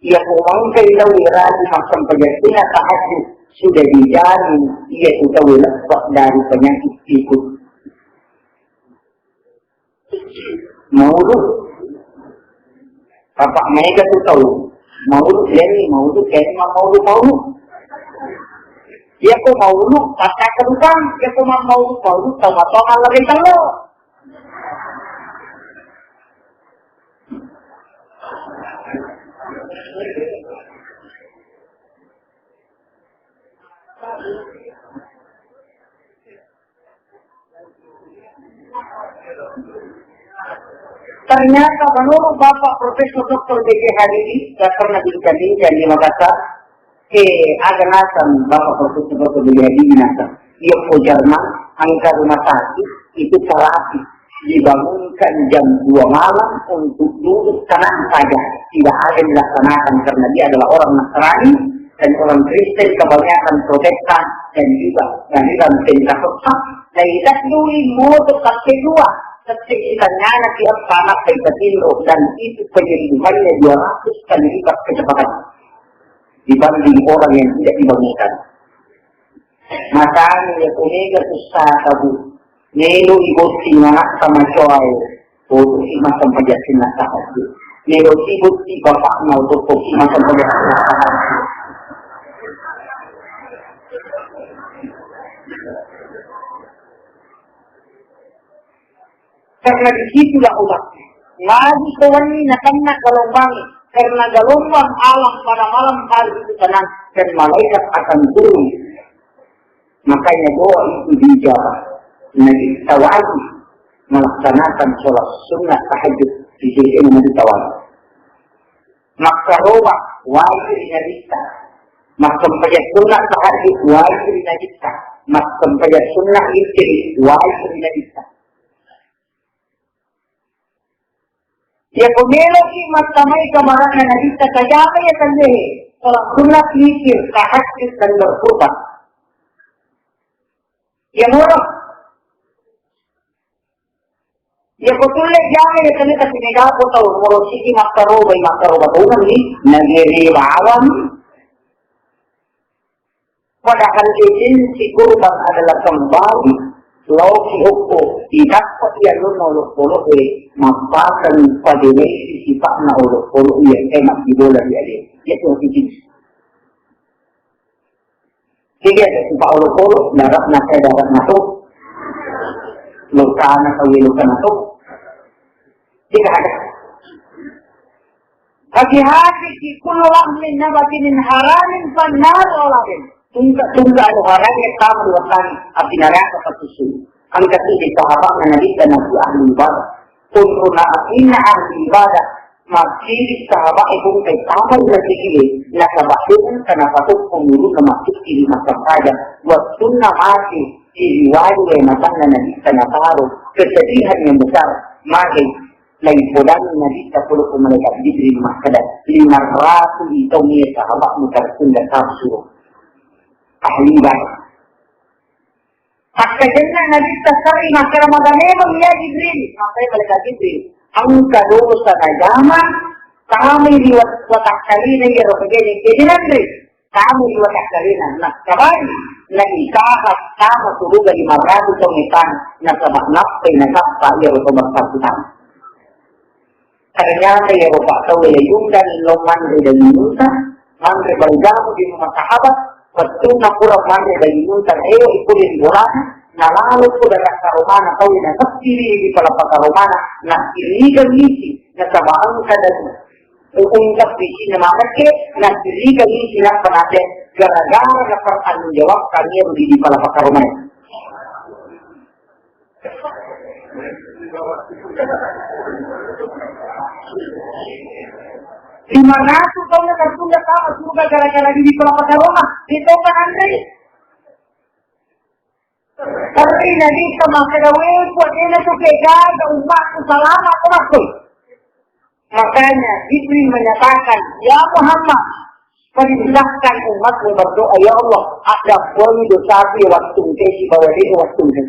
ia kumangkai tahu iradi masam pejatina tahajud sudah dijamin ia tahu lepas dari penyakit ikut. Maulu. Bapak maega tu tau. Maulu, jadi maulu, jadi maulu, maulu. Iya ko maulu, kata kedukang, iya ko maulu, maulu, tau apa malah kita lo. Ternyata menurut Bapak Profesor Doktor B J Habibie, yang pernah diincang-incang di Makassar, eh, ada nasang Bapak Profesor Doktor B J Habibie nasang. Iya, ko Jerman, angka rumah sakit itu terapi dibangunkan jam dua malam untuk duduk tenang saja. Tidak ada dilaksanakan karena dia adalah orang Nasrani dan orang Kristen kebanyakan Protestan dan juga aliran Pentakosta. Dari tadui moto kedua, ketika nyana tiap anak kita dan itu penyembuhannya dua ratus kali lipat kecepatan dibanding orang yang tidak dibangunkan. Makanya ya, ko mega susah tabu. Melo ibotti manatta macoae, bodoh si masang pajak sinnata hati. Melo ibotti bapakna, bodoh si masang pajak sinnata hati. Karena di situlah obatnya. Lagi ke wenni nakenna gelombang, karena gelombang alam pada malam hari itu tenang dan malaikat akan turun. Makanya doa itu diijabah. Nabitta wajib melaksanakan sholat sunnah tahajud di sini Nabitta wajib. Makkaroba wajib di Nabitta. Massempajang sunnah tahajud wajib di Nabitta. Massempajang sunnah witri wajib di Nabitta. Iya ko meloki mattamai kamarana Nabitta, tajama iya kallehe, sholat sunnah, zikir, tahajud, dan berkurban. Iya moro. Iya ko tulle jama iya kalle, tapi mega ko tau moro siki makkaroba, makkaroba tau ni nagere bawang. Padahal esensi kurban adalah kembali lao ki okko, idappa iya lonna olokkolok e, mappakang padenai sipakna olokkolok iya, eh, mabbibola ri ale. Iya tu esensi. Jadi ada sifat olokkolok, darat nasa darat nato, lokana kawe lokana to. Tidak ada. Hati-hati ki kullu lahmin nabata min haramin fannaru aula bih. Tungka-tungka anu haram ya kamu luasan api neraka pasusu. Angkat ini sahabat Nabi dan Nabi ahli ibadah. Kuntu na'atina ahli ibadah. Makkiri sahabat e pun kai tama ri masigi e, nasaba de nengka napatoppo muruna makkiri massempajang. Wettunna mate ri wae matanna Nabitta nataro kesedihan yang besar. Mage naipodangi Nabitta pole ko malaikat Jibril makkeda, lima ratu i taung iya sahabatmu tarsunda kapsuro ahli ibadah. Akkajenna Nabitta serri makkeda, maga memeng ya Jibril? Makkedai malaikat Jibril, engka dosa najama, tamai ri wat-, watakkalena iyaro kejadian-kejadian nanre. Tamai ri watakkalena, nakkabari, naitaha tama suruga lima ratu tau metana, nasaba nappai nasappa iyaro tau mappakutama. Ternyata iyaro pattau e yundang lao manre daging unta, manre baljamu di rumah sahabat, wettunna pura manre daging unta, ero ipole ri bolana, nalalo ko dalam karomana tau e naseppiri di pala pakaromana, nakkiriga misi, nasaba engka daging unta pisina makekke, nakkiriga misi nappa nate, gara-gara napertanggung jawabkan ero di, di pala pakaromana. Lima ratus taunna tertunda tama suruga gara-gara di pala pakaromana, de to kan anre. Tapi Nabitta makkeda, we, kuat dena tu ke gaga umatku salama ko makkoi. Makanya Jibril menyatakan, ya Muhammad, perintahkan umatmu berdoa, ya Allah, adapkangi dosaku ya waktu engke sibawa de waktu engke.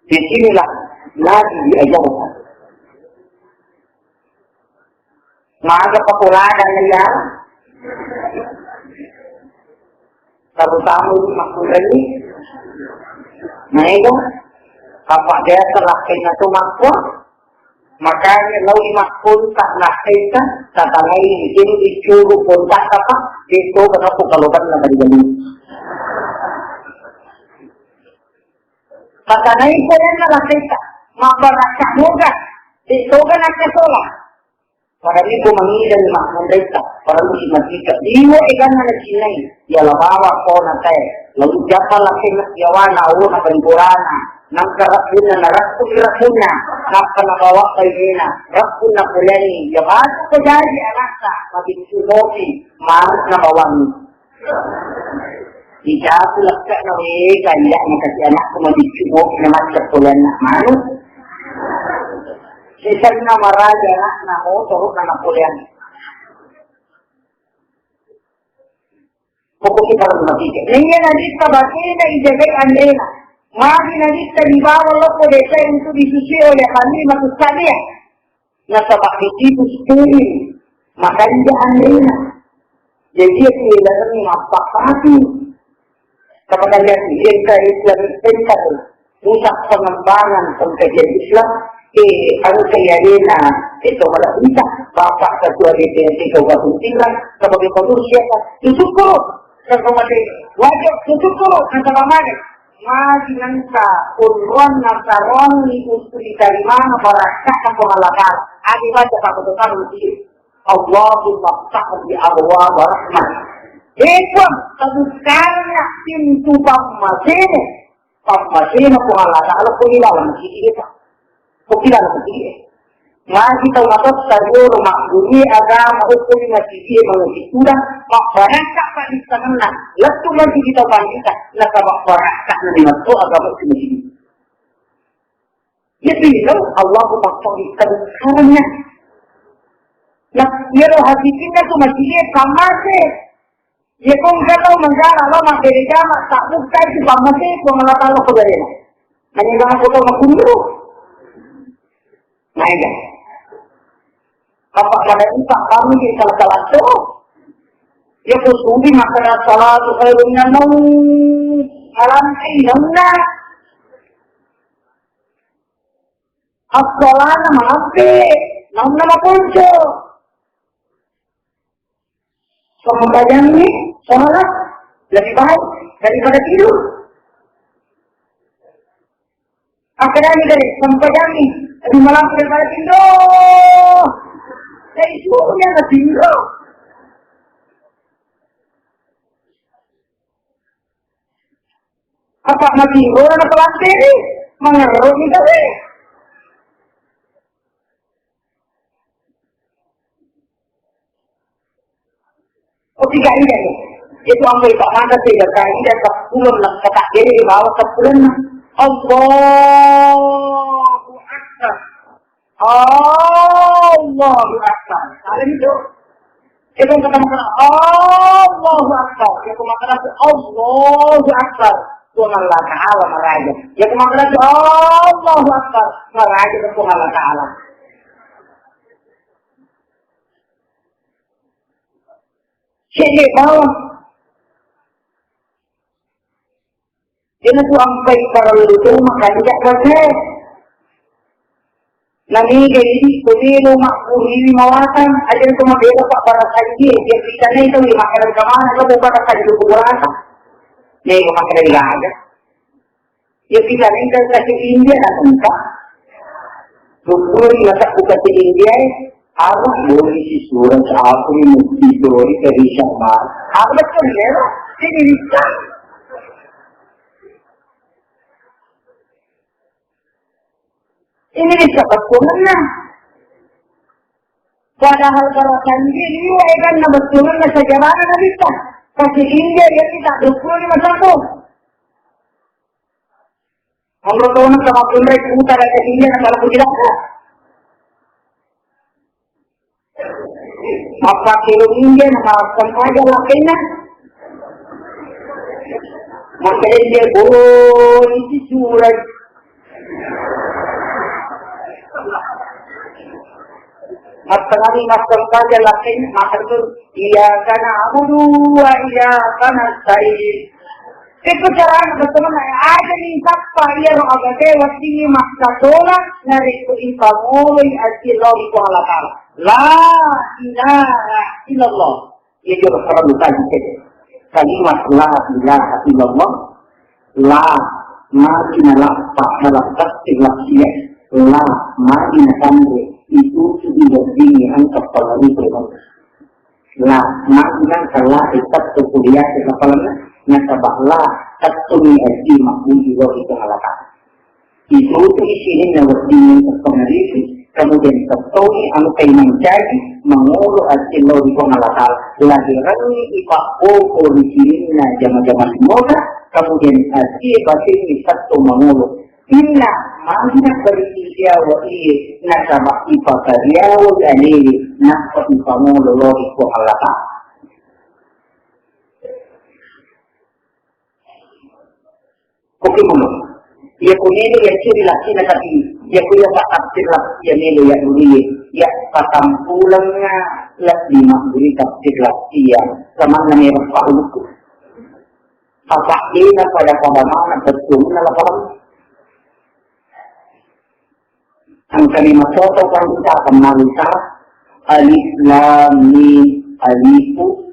Di sinilah Nabi diajarkan. Maga pakolada ya. Terutama di makkulai. Nah, itu apa biasa lah kena tu makku. Makanya lao makkunta nakkaita, tatanai, jadi dicuru kontak apa, itu kenapa kalau kan nggak jadi. Tatanai korenna nakkaita, mabbarakka moga, itu kan nakkasola. Pada miko mangidani makkunraita, pada musi matika. Liwe eganna nacinnai, yala bawa kona tae. Lalu japa lakenna siawana, awo na panikorana. Nangka rakkunna na rakkun rakkunna. Nappa nabawa bainena, rakkun napoleanni. Ya batu ko jaji anakta, mabiccu mopi, maruk nabawangi. Ijaku lekke'na, we, kanja'na kasi anakku mabiccu mopi na macca pole anna manu. Sisenna maraja anakna motoro'na napoleang. Pokoknya kalau mati. Naiya Nabitta batena ijagai anrena. Magi Nabitta dibawa lokko desa untuk disusui oleh Halimah Sa'diyah. Nasaba ditipu steril, makanja anrena. Jadi, itu ilarengngi mappakati. Kapakanja engka Islam, engka pusat pengembangan pengkajian Islam, eh, engka ialena, eh, to mala bisa, Bapak Ketua D P R D Kabupaten Pinrang, sebagai pengurus siapa? Syukur, wajib syukur, nasaba magi. Magi nengka onroanna saroangngi uttui tarimana barakka'na Puang Allah Ta'ala. Agi baca Pak Betul Tahu di Allahumma ftahli abwaaba rahmah. Eh, Puang, tabukkanna pintu pammasena. Pammasena Puang Allah Ta'ala ko ilalang masigi e, Pak. Ko ilalang masigi e. Magi tau matotta riolo maggurui agama, okko ri masigi e mangaji tudang, mabbarakka padissangenna, lettu masigi tau pandita, nasaba barakka na memang to agama okko masigi. Jadi, Allahumma ftahli tabukkanna. Nah, iyaro hakikinna tu masigi e pammase. Iya, ko engka tau manjala lao mabbere jama, tabbukkai tu pammasena Puang Allah Ta'ala ko berena. Nanya bang aku tau makkuniro. Nah, iya. Apa pada kita kami di salah-salah tu? Ya, ko subi makan salatu khairun minan naum. Alam ai naunna. Assalana malampe, naunna maponco. Sempajangngi sholat lebih baik daripada tidur. Akadami dari sempajangngi lebih malampe daripada tidur. Dari suruhnya ke tidur. Apa mati orang apa lantai ni? Mengeruk ni kau ni. Tiga ida ya. Itu angka itu mata tiga kali dan sepuluh lah kata jadi di bawah sepuluh. Allahu Akbar. Allahu Akbar. Ada itu. Itu kata masalah Allahu Akbar. Itu masalah Allahu Akbar. Tuhan Allah Ta'ala maraja. Itu masalah Allahu Akbar. Maraja Tuhan Allah Ta'ala. Cek bawah. Iyanatu ampai parellu to makanja' rase. Namiga idi ko melo makkuriwi mawatang, aja' ko mabela pa' barasanji, iya pitanai tau makkeda kamana ko barasanji ko rasa. Mega makkeda gaga. Iya pitanai tau kasi India na tempat. Rukun masa buka si India, Arung boleh si surat aku ni mesti dori dari sama. Apa betul ya? Ini bisa. Ini bisa bettuanna. Padahal barasanji liwa eganna bettuanna sejarahna bisa. Kasi India ya kita rukun masa ko. Amro tona sama kunre puta dari India na salah kujilaka. Apa kilo India na makan aja lakena. Maka dia boleh si surat. Mattenani makkengkaja lakkainya, makkeda tu, "Iyyaka na'budu wa iyyaka nasta'in." Itu carana, betul, aja ni sappa iya ro agaga weddingngi makkatola narekko ipamoloi aji lao ri Puang Allah Ta'ala. La ilaha illallah. Iya jolo parellu kaji tede. Kalimat la ilaha illallah, la magi nalappa dalam tafsir lafziyah, la magi natanre itu sudah dini angka pengalaman. La magi nangka la tetap kuliah lapalanna, nasaba la tettuni aji mabbuji wa kita ngalakak. Itutu'i sininna weddingnge tettong arifi, kemudian tettoni engkai mancaji mangolo asillau ri Puang Allah Ta'ala. Lahiranni ipabboko ri sininna jama-jama limona, kemudian asie batenni tettong mangolo. Inna manna beri siawa iye nasaba ipakariawa ri alewe, nappa ipangolo lao ri Puang Allah Ta'ala. Oke, mulu. Iya ku melo iya curi lakkina, tapi iya ku iya patafsir lak-, iya melo iya dulu iya. Iya patampulengnga lebbi magguri tafsir lak-, iya. Samanna melo pauluku. Apa dena pada-pada mana betul na laparan. Angkani matoto kan kita akan marita alif lam mim alifu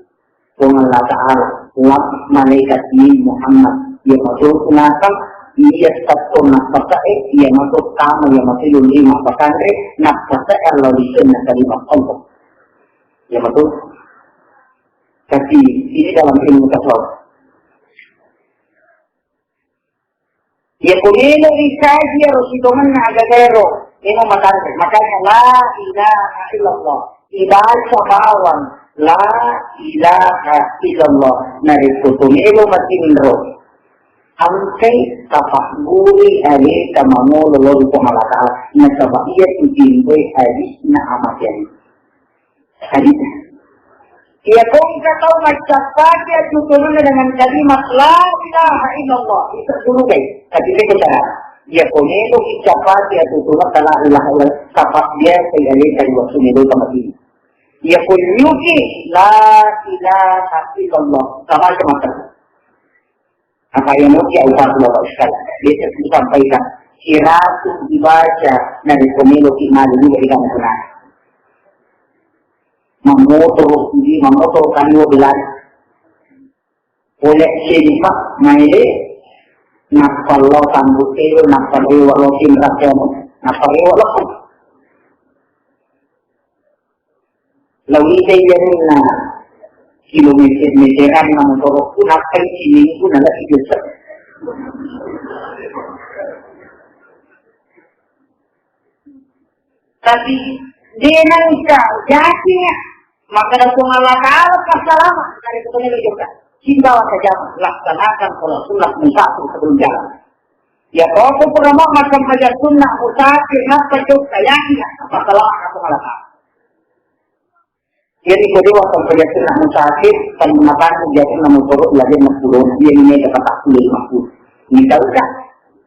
Puang Allah Ta'ala, lam malaikat mim Muhammad. Iya mato nakang, iya satto napasae, iya mato tama, iya mato lima pakanre, napasae Allah lisenna kalimat Allah. Iya mato. Tapi ini dalam ilmu tasawuf. Iya ko melo ikaji ero sitongenna agaga ero, melo matanre. Makanya la ilaha illallah. Ibaca bawang la ilaha illallah. Narekko to melo matinro, engkai tapagguri aleta mangolo lao ri Puang Allah Ta'ala. Nasaba iya tu tinroi hadisna amateang. Hadis. Iya, ko engka tau maccappaki atuturunna dengan kalimat la ilaha illallah, itu surugai. Tapi itu cara. Iya, ko melo kicappaki atuturunna la ilaha illallah, tapak biasa iya leka di waktu melo sama ini. Iya, ko nyuki la ilaha illallah, sama aja makan. Apa yang mau dia ubah dua sekali. Biasa saya sampaikan, siratu dibaca dari pemilu di mali juga tidak menggunakan. Mamotoro, di mamotoro kami mau belai. Oleh sini pak, maile, nappa lo tambu teo, nappa dewa lo tim rakyat, nappa dewa lo. Lawitai iyanna kilometer-meteranna motorokku, nappai siminggu nala ijesek. Tapi de nengka yakinga, Makkeda Puang Allah Ta'ala, "Passalama, dari ketemu juga. Cinta wajah, laksanakan sholat sunnah musafir sebelum jalan." Ya, kau pun pernah mau makan pajak sunnah musafir, ngapa juga yakin, passalama Puang Allah Ta'ala. Jadi, ko dewa sampajak sunnah musafir, paling matang jatuh nama turut lagi enam puluh, dia ini dapat tak puluh lima puluh. Ini tahu kan?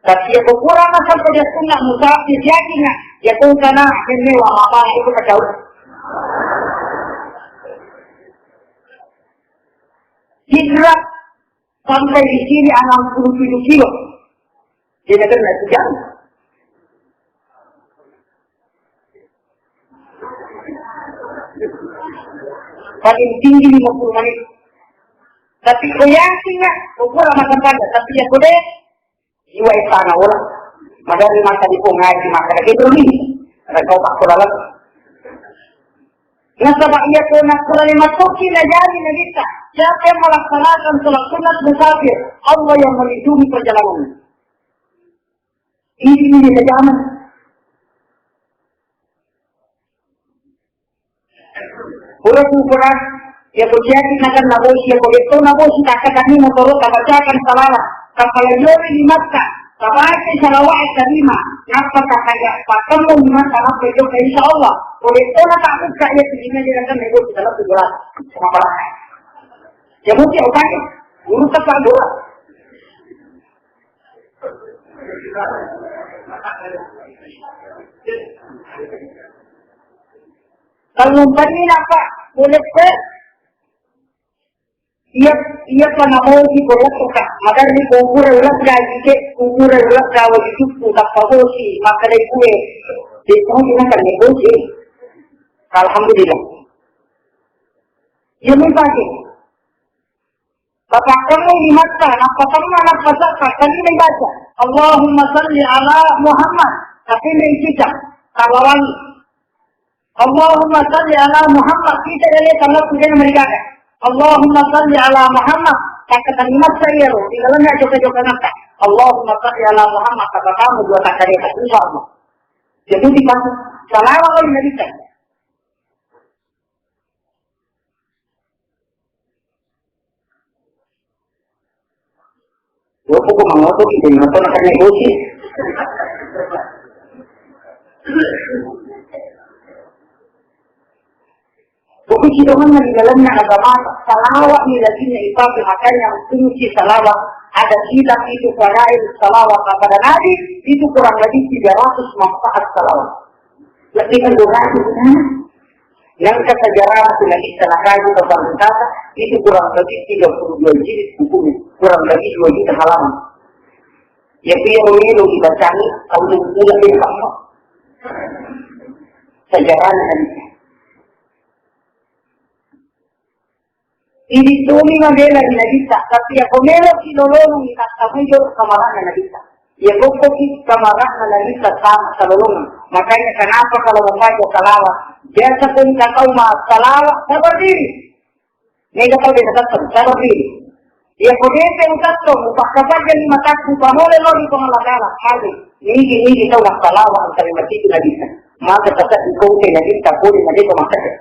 Tapi ya, ko kurang sampajak sunnah musafir, yakin nggak? Ya, kau sana, ini wah, apa itu kacau? Hijrah sampai di sini enam puluh tujuh kilo. Jadi, kena sejam. Paling tinggi lima puluh menit. Tapi ko yakin nggak, ko kurang makan pada, tapi ya ko deh, jiwa istana ulang. Madari masa di pungai, di masa lagi terus ini. Ada kau tak kurang lagi. Nasaba iya ko nakkura lima tokki najari Nabitta, siapa yang melaksanakan sholat sunat musafir, Allah yang melindungi perjalanannya. Ini, ini zaman. Pura tu pura, ya ko siaki nakan nabosi, ya ko getto nabosi, takkatanni motoro, tabacakan salawat, tapalajori limatta, tabaca salawat e kalima, nappa takaya patemmu limatta, nappa jokka, insya Allah. Ko getto na tak buka ya, sejina dia akan nabosi dalam sebelah. Sama. Ya mungkin otaknya, guru tepat dua. Kalau umpamina, Pak, boleh, Pak? Iya, iya, Pak, namoji boleh, Pak. Magar di kubur, ulah gaji, Cek. Kubur, ulah gawa di suku, tak pabosi, maka dari kue. Di sana kan bosi. Alhamdulillah. Iya, Pak. Tapakkamu limatta, nappatamma, nappasakka, kalimai baca, "Allahumma salli ala Muhammad." Tapi mai cicak, tawawangi. "Allahumma salli ala Muhammad." Kita ele talappu dena merigada. "Allahumma salli ala Muhammad." Takkatanni massa iyaro, di dalamnya joka-joka natta. "Allahumma salli ala Muhammad." Kata kamu dua takkareta, insya Allah. Jadi, di pas salawat oleh Nabi kan. Dopo ko mangoto ki, dengan to nakanne bosi. Pokoknya doang di dalamnya agama, salawat ni lagi ni ipake, makanya kunci salawat ada kitab itu, fadail salawat kepada Nabi, itu kurang lebih tiga ratus manfaat salawat. Lebih kan dua ratus, kan? Yang kata jarang aku lagi celaka itu tentang wisata, itu kurang lebih tiga puluh dua jilid bukunya, kurang lebih dua juta halaman. Ya, itu yang memilu dibacangi, kalau tidak dia sama. Sejarahnya kan. Idi tuli mabela ri Nabitta, tapi ako melo ki lolongi, takkamui jolo kamarana Nabitta. Iya kokko ki kamarana Nabitta sama salolongi. Makanya kenapa kalau membaca salawat, biasa pun kata umat salawat, sabar diri. Mega tau dena tatto, sabar diri. Iya ko dete utatto, upakkapaja lima takku, pamole lo ri Puang Allah Ta'ala. Hadi, nigi-nigi tau massalawa angkali matiku Nabitta. Maka tetap dikongke Nabitta, pole Nabitta makkeda.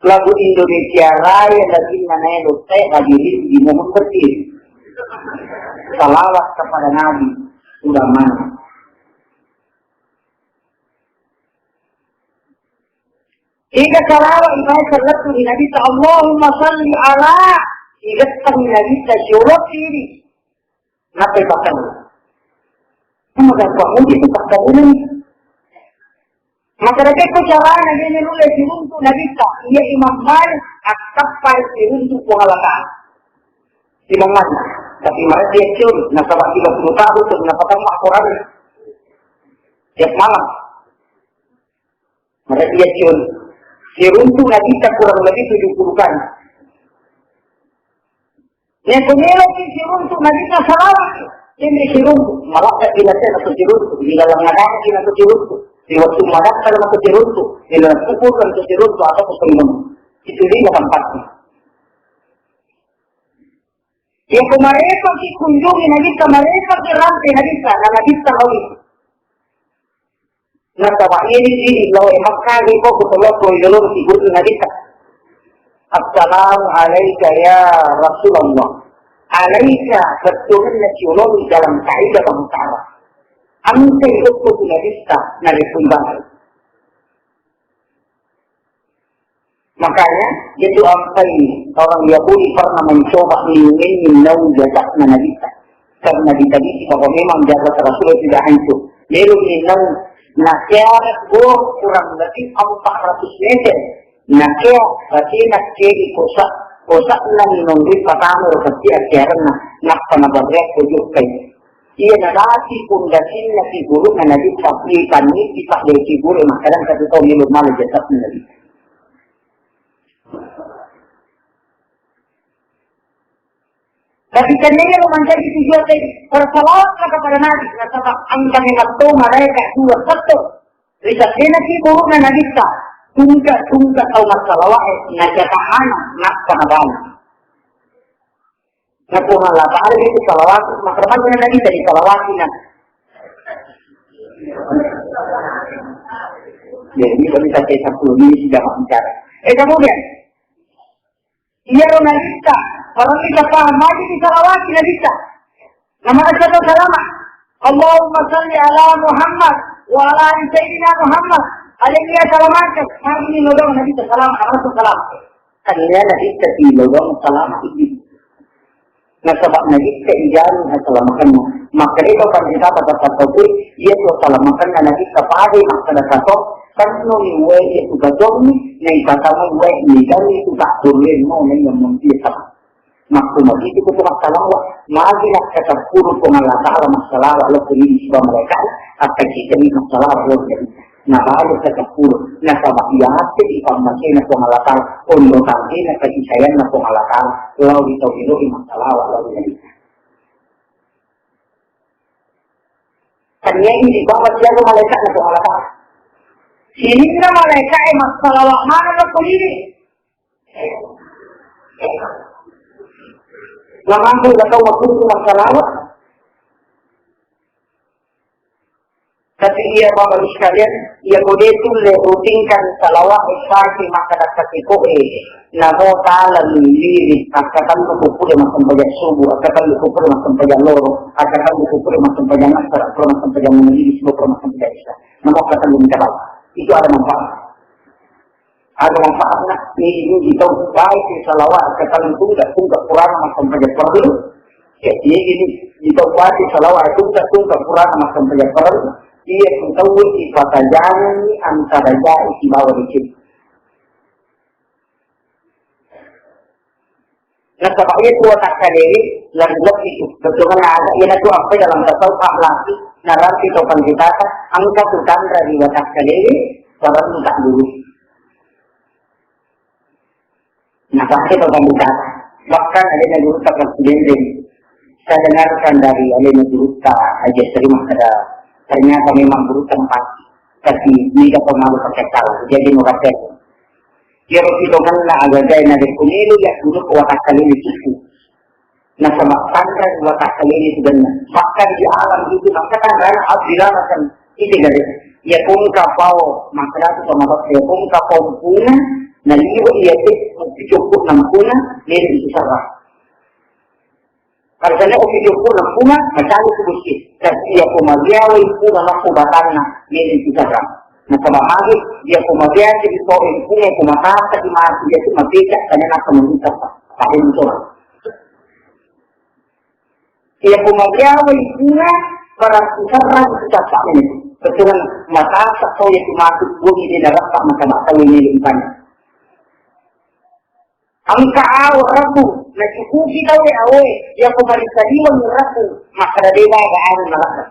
Lagu Indonesia Raya lagi nanae dotte lagi di mohon kecil. Salawat kepada Nabi sudah mana? Tiga salawat ibae salatu di Nabi ta Allahumma salli ala tiga tang Nabi ta syurut ini. Nappa ipakkalu. Maka pamuji tu pakkalu ni. Maka da pekko carana dia nulle siruntu Nabitta, iya Imam Malik attappai siruntu Puang Allah Ta'ala. Imam Malik, tapi mereka dia curi, nasaba tiga puluh tahun tu napatamma Quran. Tiap malam. Mereka dia curi. Siruntu Nabitta kurang lebih tujuh puluh kali. Iya ko meloki siruntu Nabitta salawat, ini siruntu, malakkat di lantai atau siruntu, di dalam nadang atau siruntu, di waktu madatta atau siruntu, di dalam kubur atau siruntu, atau kusumum. Itu lima tempatnya. Iya ko mereka ki kunjungi Nabitta, mereka ki rampe Nabitta, na Nabitta lagi. Nasaba iye ni idi lao e Makkah, iko ko tolokko idolong sigur Nabitta. Assalamu alaika ya Rasulullah. Alaika, bettuanna siolong dalam kaidah bahasa Arab. Engka idokko tu Nabitta, narekko ibahas. Makanya, itu ampai orang Yahudi pernah mencoba ingin minum jasad Nabitta. Karena ditagih bahwa memang jasad Rasulullah tidak hancur. Lalu minum, nah, kiamat gua kurang lebih empat ratus meter. Nah, kio, berarti nak kiri kosak, kosak nang nunggu pertama, berarti akhirnya nak pernah bergerak ke Jogja. Iya, nalati pundasinna figuruna Nabitta, ipanni ipaddeki guru, makkadang satu tau melo mala jasad Nabitta. Tapi kan ini lo mancaji tujuan tadi, bersalawatlah kepada Nabi, nasaba engka memang to malaikat dua satu. Risaddena figuruna Nabitta, tungka-tungka tau massalawae, nacatakana, nappa nabali. Na Puang Allah Ta'ala itu salawat, maka bagaimana kita disalawati, nah? Jadi, ini bisa saya sepuluh menit sudah bicara. Eh, kemudian, iya, lo Nabitta, kalau kita paham lagi disalawati Nabitta. Nama kita salama. Allahumma salli ala Muhammad wa ala ali Sayyidina Muhammad. Alaihi salamaka. Nah, ini lo dong Nabitta salama, langsung salama. Tania Nabitta ti lo dong salama ini. Nasaba Nabitta ijamin asalamakenna. Makkeda to panrita pada satu, iya tu asalamakenna Nabitta pada makkeda kato, tenno ni wae itu gajong ni, nai kata wae ni dan itu tak boleh mau nai yang mungkin sama. Makku magi itu kutu massalawa, magi nak kata puru Puang Allah Ta'ala massalawa lo kuni siba malaikat, atta kita ni massalawa lo jadi. Nabali satappulu, nasaba iyate ipammasena Puang Allah Ta'ala, onro tangkena kasisayanna Puang Allah Ta'ala, lao ri tau elo massalawa lao ri Nabi. Tania ini bawa siapa malaikatna Puang Allah Ta'ala. Sininna malaikatna massalawa mana lo kuni. Namampu ila tau makkutu massalawa. Tapi iya, Bapak Ibu sekalian, iya kode tulle rutinkan salawat pasti makkada katikoe, namo tala liri, akkatellu ko pura massempajang subuh, akkatellu ko pura massempajang loro, akkatellu ko pura massempajang asar, pura massempajang maghrib, pura massempajang isya. Namo akkatellu minta bawah. Itu ada manfaat. Ada manfaatna, ini ditau baik salawat, kata tungka, tungka Quran, massempajang perlu. Ya, ini, ini ditau baik salawat, tungka, tungka Quran, massempajang perlu. Iya, tau ipatajangi antara jai sibawa dicit. Nasaba iya tu watakkalewe, lebbi-lebbi tu. Bettuanna aga, iyanatu appai dalam tasawuf akhlaki, narampi tau panritata, engka tu tanra ri watakkalewe, parellu tadduru. Nah, pasti tau panritata. Bahkan alena gurutta Presiden, saya dengarkan dari alena gurutta Haji Asri makkada, ternyata memang gurutta empat, tapi ini dapat malu pakai tahu, jadi mau pakai. Iyaro pitongenna agagae narekko melo yaggurukko watakkalena cupu. Nasaba tanra watakkalena sudanna. Bahkan di alam itu maka tanrana abdi lalakan ite gare. Iya kongka pao makkadatu sama bakti iya kongka pao punga naliwe iya te cupu nampuna nere itu sarra. Arsana oki jokko nampuna, macani tu besi. Tapi iya ko magiawai pura lappo batanna, meni tu sarang. Nasaba magi, iya ko magiawai di to, eh, punga ko matasa di mati, iya tu mapecak, tanya nasa mengucap, tak ada mencoba. Iya ko magiawai punga, barang tu sarang tu capa ini. Betulan matasa to iya tu mati, bumi di darat tak mata-mata ini limpahnya. Engka awo rabu, nacukupi tau e awo e, iya ko marita liweng rabu, makkada de gaga anu nalabba.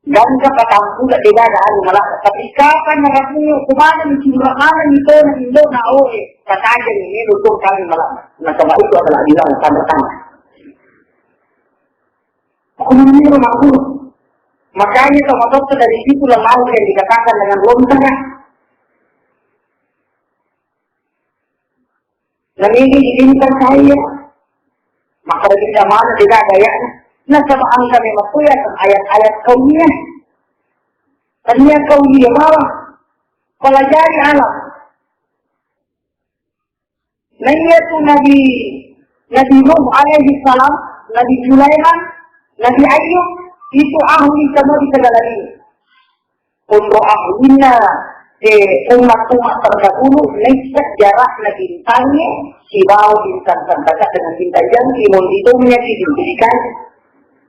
Gangka patampuda de gaga anu nalabba. Tapi kapan rabu, kumana ni cura mana ni tona indo na awo e, patajeng ni melo tong kami nalabba. Nasaba itu adalah bilang tanda tangan. Kumana ni rumah guru. Makanya sama dokter dari situ lalu yang dikatakan dengan lontar. Namigi diminta saya. Maka tidak mana tidak gaya. Nasaba engka memang kuya ayat-ayat kaumnya. Tania kau dia bawa pelajari alam. Nah, iya tu Nabi, Nabi Nuh alaihi salam, Nabi Sulaiman, Nabi Ayub, itu ahli semua di segala ini. Untuk ahlinya, eh, umat-umat terdahulu, naik sejarah Nabi Intannya, si bawah bintang terdekat dengan bintang jam, timun di dunia di pendidikan.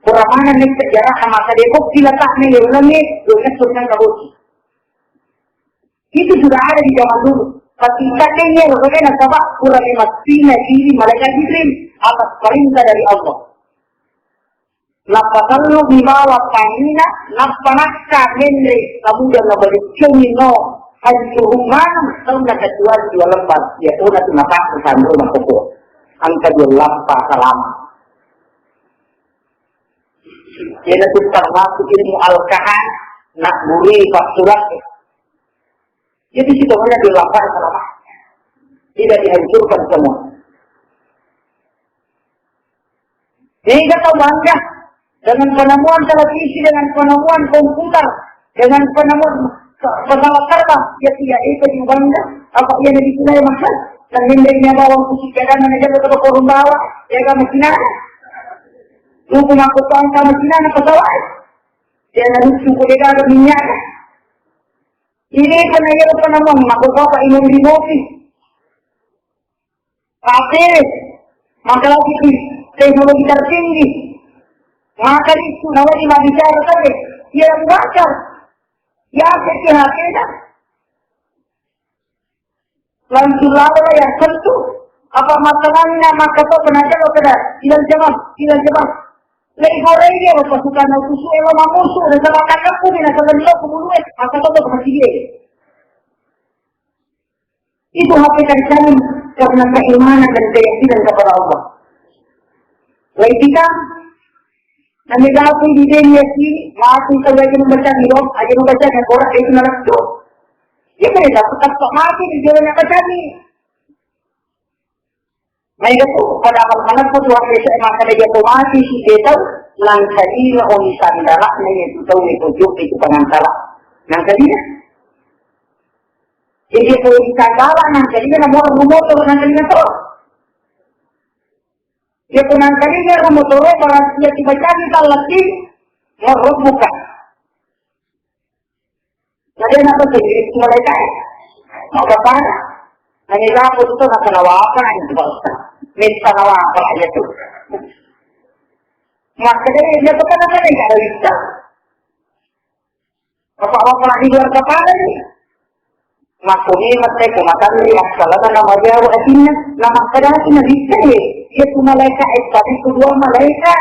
Kurang mana naik sejarah sama sedekop, sila tak nih, ulangi, ulangi, surga kabut. Itu sudah ada di zaman dulu. Tapi katanya rohnya nasaba kurang emasina diri malaikat Jibril atas perintah dari Allah. Nappa tellu mi bawang tangina, nappa nakka menre, kemudian nabalikkeni no hancurung maneng taunna kecuali dua lembah, yaitu natu napakku sanro makoko. Angka dua lampa salama. Iyanatu termasuk ilmu al-kahan, nak gurui pasurat. Jadi, situ hanya dilakukan selama tidak dihancurkan semua. Jadi, kita tahu bangga dengan penemuan televisi, dengan penemuan komputer, dengan penemuan ke-, pesawat terbang. Ya, tidak itu juga bangga. Apa iya Nabi Sulaiman kan? Dan ini bawang kusik jalan, mana jalan ke korun bawah, ya, kan, Cina. Lu cuma aku tahu sama Cina, apa salah? Dia Nabi suku dia ada minyak. Ini pernah ya, apa namanya? Aku bapak imam di kopi. Tapi, maka lagi di teknologi tertinggi. Maka itu, namanya bicara tadi. Dia baca. Ya, H P dah. Langsung lalo yang tentu. Apa masalahnya maka to penaja lo kada? Tidak jawab, tidak jawab. Lei goreng dia pasukan aku su elo mamusu dan sama kakakku di nasalan lo kebulu eh, maka to masih dia. Itu hakikat kami karena keimanan dan keyakinan kepada Allah. Lei kita, nanti aku di dunia sini, mati kalau aja membaca di Rom, aja membaca yang korak itu nalar tu. Ya, mereka tetap mati di jalan yang baca ni. Maega tu, padahal manappa tu hape se makkeda iya to mati si de tau, nangkalina oni sandara'na iya tu tau e pojok itu pangantara. Nangkalina. Jadi iya to di sandara, nangkalina na moro rumotoro, nangkalina to. Iya to nangkalina rumotoro, barang iya tu bacani tallaki, moro buka. Jadi, anak tu sendiri, cuma mereka, eh. Mau apa? Hanya aku tu nak kena apa, nak itu, Pak Ustaz. Minta apa aja tu. Maka dia, dia tu kan ada yang ada bisa. Apa-apa lagi luar kepala ni. Maka ni, mesti aku makan ni, asal ada nama dia, asinnya. Nama kada sih, nak bisa ni. Dia tu malaikat, eh, tapi kedua malaikat.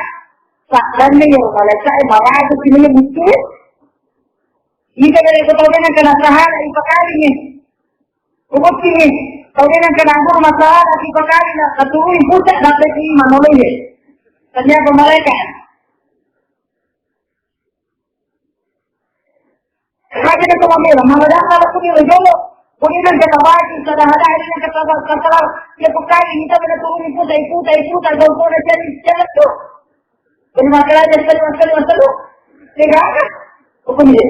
Sakdanna iyaro malaika'e maraja sininna buttue. Ita gare ko tau de nengka nasahala ipakalingngi. Ubottingngi. Tau de nengka naguru masahala ipakalingngi, naturui pucak, nappa imanoloi. Ternyata malaika. Raja na to mabela, mabela na ko ni jolo. Ko ni nang kata baki, kata hada, ni nang kata kata. Ya ko kai ni ta bela turun puta, puta, puta, jolo ko na jadi jalan tu. Jadi masalah jadi selalu selalu selalu. Tidak ada. Hukum dia.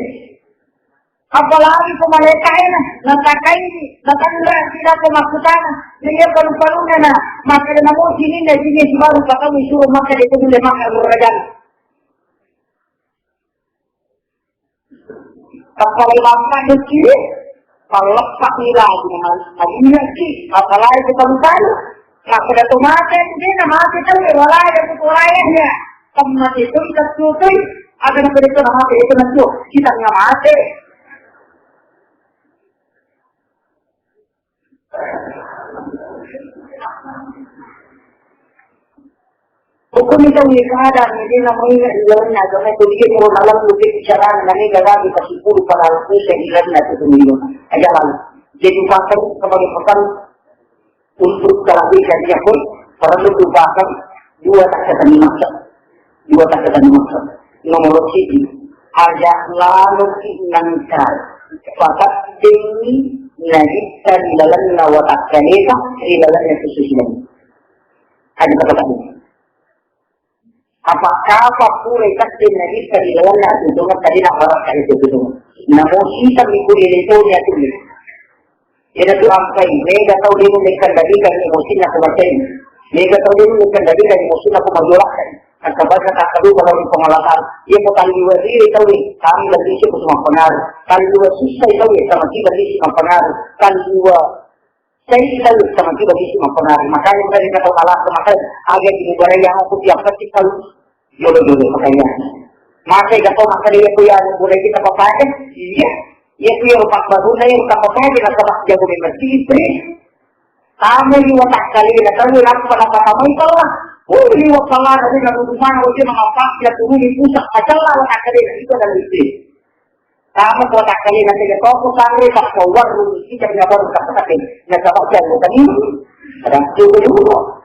Apalagi ko malaika ena, natakai, natandra, tidak ko makutana. Jadi ya palu-paluna na, maka na mo sini na sini si baru kata suruh maka dia tu boleh maka raja. Tappa leppa duki, palleppa ni lagi, nah, tadinya ki, apalagi kita bukan. Nah, sudah tu mati, dia na mati tu, walai, itu walainya. Tempat itu kita tutup, ada nak itu nama itu nanti, kita nggak mati. Hukum itu mikada, ini namanya di dalamnya agama itu dia turun alam lebih bicara, namanya gak bisa sepuluh pada aku saya di dalamnya itu sendiri. Aja lalu. Jadi pakai kepada pesan untuk terakhir saya pun perlu lupakan dua tak ketemu maksud. Dua takkatenni maksud. Nomoro siji, aja laloki nengka patattengngi nagitta ri lalenna watakkaleta ri lalenna susu silamu. Aja patattengngi. Apa-apa pura itatte nagitta ri lalenna atuo tongeng, tadina barakka itu tongeng. Namo siseng mi kuri lintoni atulle. Iyanatu ampai, mega tau de nulle kendalikan emosinna ko macai. Mega tau de nulle kendalikan emosinna ko majolakkan. Engka bangsa takkaduka lao ri Puang Allah Ta'ala. Iya ko talliwa riri tauwe, kami lebih sih kusuma pengaruh. Talliwa susah tauwe, sama kita lebih sih pengaruh. Talliwa sai tauwe, sama kita lebih sih pengaruh. Makanya dari kata Allah, makanya aja di mubarai yang aku tiap kali tahu. Jodoh-jodoh makanya. Maka gak tau makkeda iya ku iya mubarai kita papaja. Iya. Iya ku iya rupa baru na iya rupa papaja nasaba jago memang sipri. Kamu liwa takkalina tau lappa napatamai tau lah. Oh liwa pala tadi na rupa sana oje mangapa ya turuni pusat acalla wa takkalina itu dan itu. Kamu ko takkalina tega toko sanre tak keluar rumi kita nggak baru tak pakai. Nasaba jago tadi. Ada jodoh-jodoh.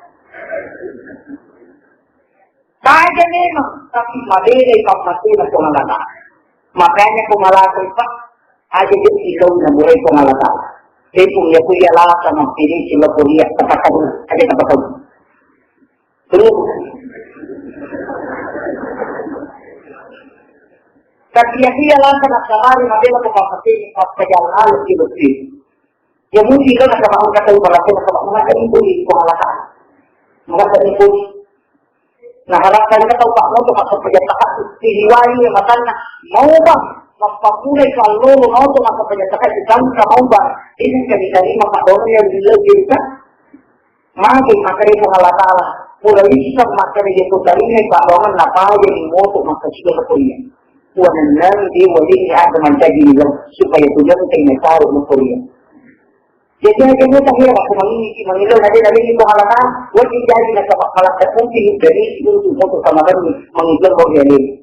Taja memang, tapi mabelai pammatena Puang Allah Ta'ala. Makanya ko malakoi, Pak, aja jadi kau namurai Puang Allah Ta'ala. Tepung ya kuya lata mampiri sila kuliah kata kau, aja kata kau. Terus. Tapi ya kuya lata nak sabari mabela ko pammatena, Pak, pajalan lalu kilo. Ya mungkin kan ada mau kata ibaratnya kata Pak, mengapa itu di Puang Allah Ta'ala? Mengapa itu? Nah, harapkan kita tahu Pak Moto masa pejabat itu diriwayat ya matanya mau bang mappapulai kalau mau tuh masa pejabat itu kan kita mau bang ini kan diterima Pak Dono yang dulu cerita mati materi Puang Allah Ta'ala pura bisa materi itu tadi ini Pak Dono napa aja di moto masa sudah kuliah. Tuhan yang dia wali ada menjadi supaya tujuan kita tahu kuliah. Jadi, aja mudah ya, aku mangiki, mangilo, nanti, nanti, itu halata, wajib jadi, nasaba halata, mungkin, dari, itu, itu, sama kan, mangilo, kok, ya, ini.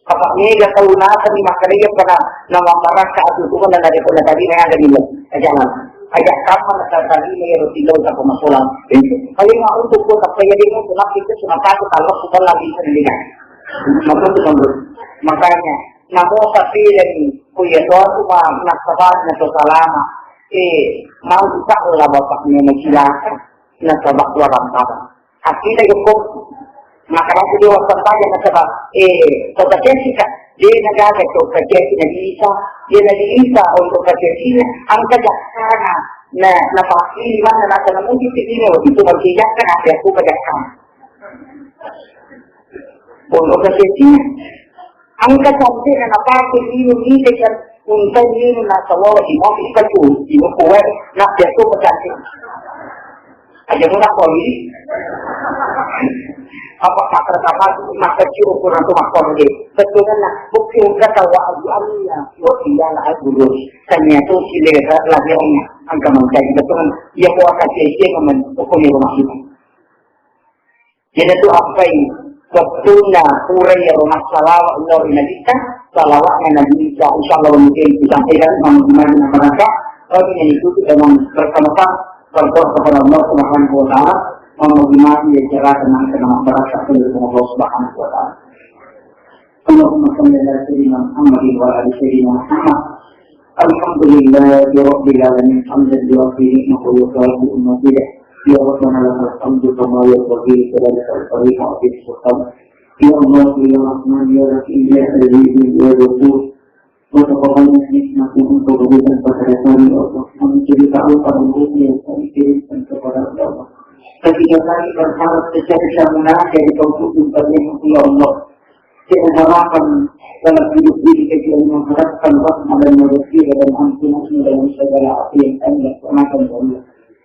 Apa, ini, gak tahu, nasa, di, makanya, pernah, nama, baraka, atau, itu, kan, ada, pernah, tadi, nah, ada, di, lo. Aja, nah. Aja, kamu, nasa, tadi, ini, ya, roti, lo, tak, pernah, pulang. Itu, paling, aku, tuh, kok, tak, kayak, dia, tuh, nanti, itu, cuma, takut, kalau, aku, kan, lagi, sendiri, kan. Makanya, makanya, namo, tapi, dan, oh, ya, tuh, aku, mah, nasaba, nasa, salama. Eh, mau tak, lah, bapaknya, nasi, lah, kan. Nasaba dua bantara. Hakika yoko. Maka aku dia waspada nasaba, eh, kota Jessica. Dia nagaga kota Jessica Nabi Isa. Dia Nabi Isa untuk kota Jessica. Angka jakkana. Nah, napakili mana nasa namuji sini waktu itu berkijakkan apa aku kejakan. Untuk kota Jessica. Engka cantikna napake lino nide kan untai lino nasawawa imam ikatu ino kuwe na biasa pecantik. Aja muna koli. Apa makar kapal makar ciu kurang tu makar de. Betul kan nah bukti engka tawa abu alia wa iya la abu terus. Tanya tu sile lagi ong angka mangkai betul kan. Iya kuasa cece kaman pokoknya rumah kita. Jadi tu appai wettunna pura iyaro massalawa lao ri Nabitta, salawa'na Nabi Isa, insyaallah mungkin disampaikan Imam Imam Baraka, kami mengikuti dengan bersama-sama berdoa kepada Allah Subhanahu wa Ta'ala, memuji Nabi yang cerah tenang kena masyarakat dari Allah Subhanahu wa Ta'ala. اللهم صل على سيدنا محمد وعلى آل سيدنا محمد. الحمد لله رب العالمين، حمدا يوافي نعمه ويكافئ مزيده. يا ربنا لك الحمد كما ينبغي لجلالك الكريم وعظيم سلطانك. يا الله يا رحمن يا رحيم يا عزيز يا غفور. وتقبل نعمتك أنت وبك البركة يا الله. Kami cerita apa yang kami kirimkan kepada Allah. Ketika kami berharap secara munajat di kampung, ya Allah. Kita harapkan dalam hidup ini kita mengharapkan rahmat dan maghfirah dan ampunanmu dalam segala apa yang kami laksanakan, ya Allah.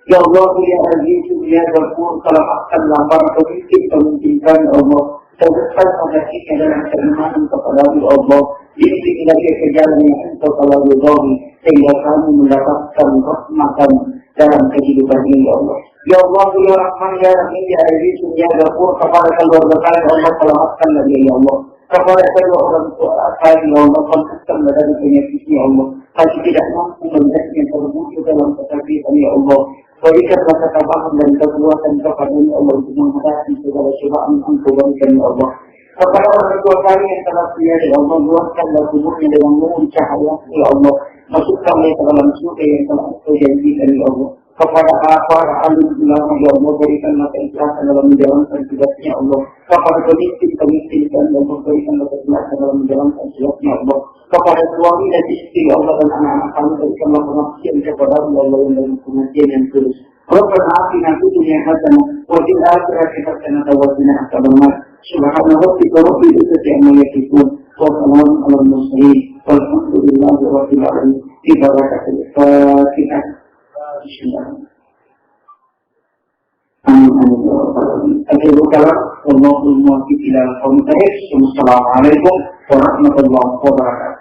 Ya Allah, ya Aziz, ya Ghafur, selamatkan lapar pemimpin-pemimpin kami, ya Allah. Tegakkan hatinya dalam keimanan kepadamu, ya Allah. Bimbing lagi ke jalan yang engkau telah ridhoi, sehingga kami mendapatkan rahmatan dalam kehidupan ini, ya Allah. Ya Allah, ya Rahman, ya Rahim, ya Aziz, ya Ghafur, kepada keluarga kami, Allah, selamatkan lagi, ya Allah. Kepada kedua orang tua kami, ya Allah, selamatkan dari penyakit, ya Allah. Kami tidak mampu melihatnya terwujud dalam kesakitan, ya Allah. Berikanlah ketabahan dan kekuatan kepadanya, ya Allah, untuk menghadapi segala cobaan yang Engkau berikan, ya Allah. Kepada orang tua kami yang telah tiada, ya Allah, luaskanlah kuburnya dengan nur cahaya, ya Allah. Masukkanlah ke dalam surga yang telah Engkau janjikan, ya Allah. Kepada para alim ulama, ya Allah, berikanlah keikhlasan dalam menjalankan tugasnya, ya Allah. Kepada pemimpin-pemimpin kami, ya Allah, berikanlah keikhlasan dalam menjalankan tugasnya, ya Allah. Kepada Para suami dan istri Allah dan anak-anak kami, berikanlah pengertian kepada Allah yang dalam pengertian yang tulus. ربنا آتنا في الدنيا حسنة وفي الآخرة حسنة وقنا عذاب النار. سبحان ربك رب العزة عما يصفون وسلام على المرسلين والحمد لله رب العالمين. ببركة الفاتحة. بسم الله. آمين، آمين يا رب العالمين. أجل الكلام، والله الموفق إلى أقوم الطريق. ثم السلام عليكم ورحمة الله وبركاته.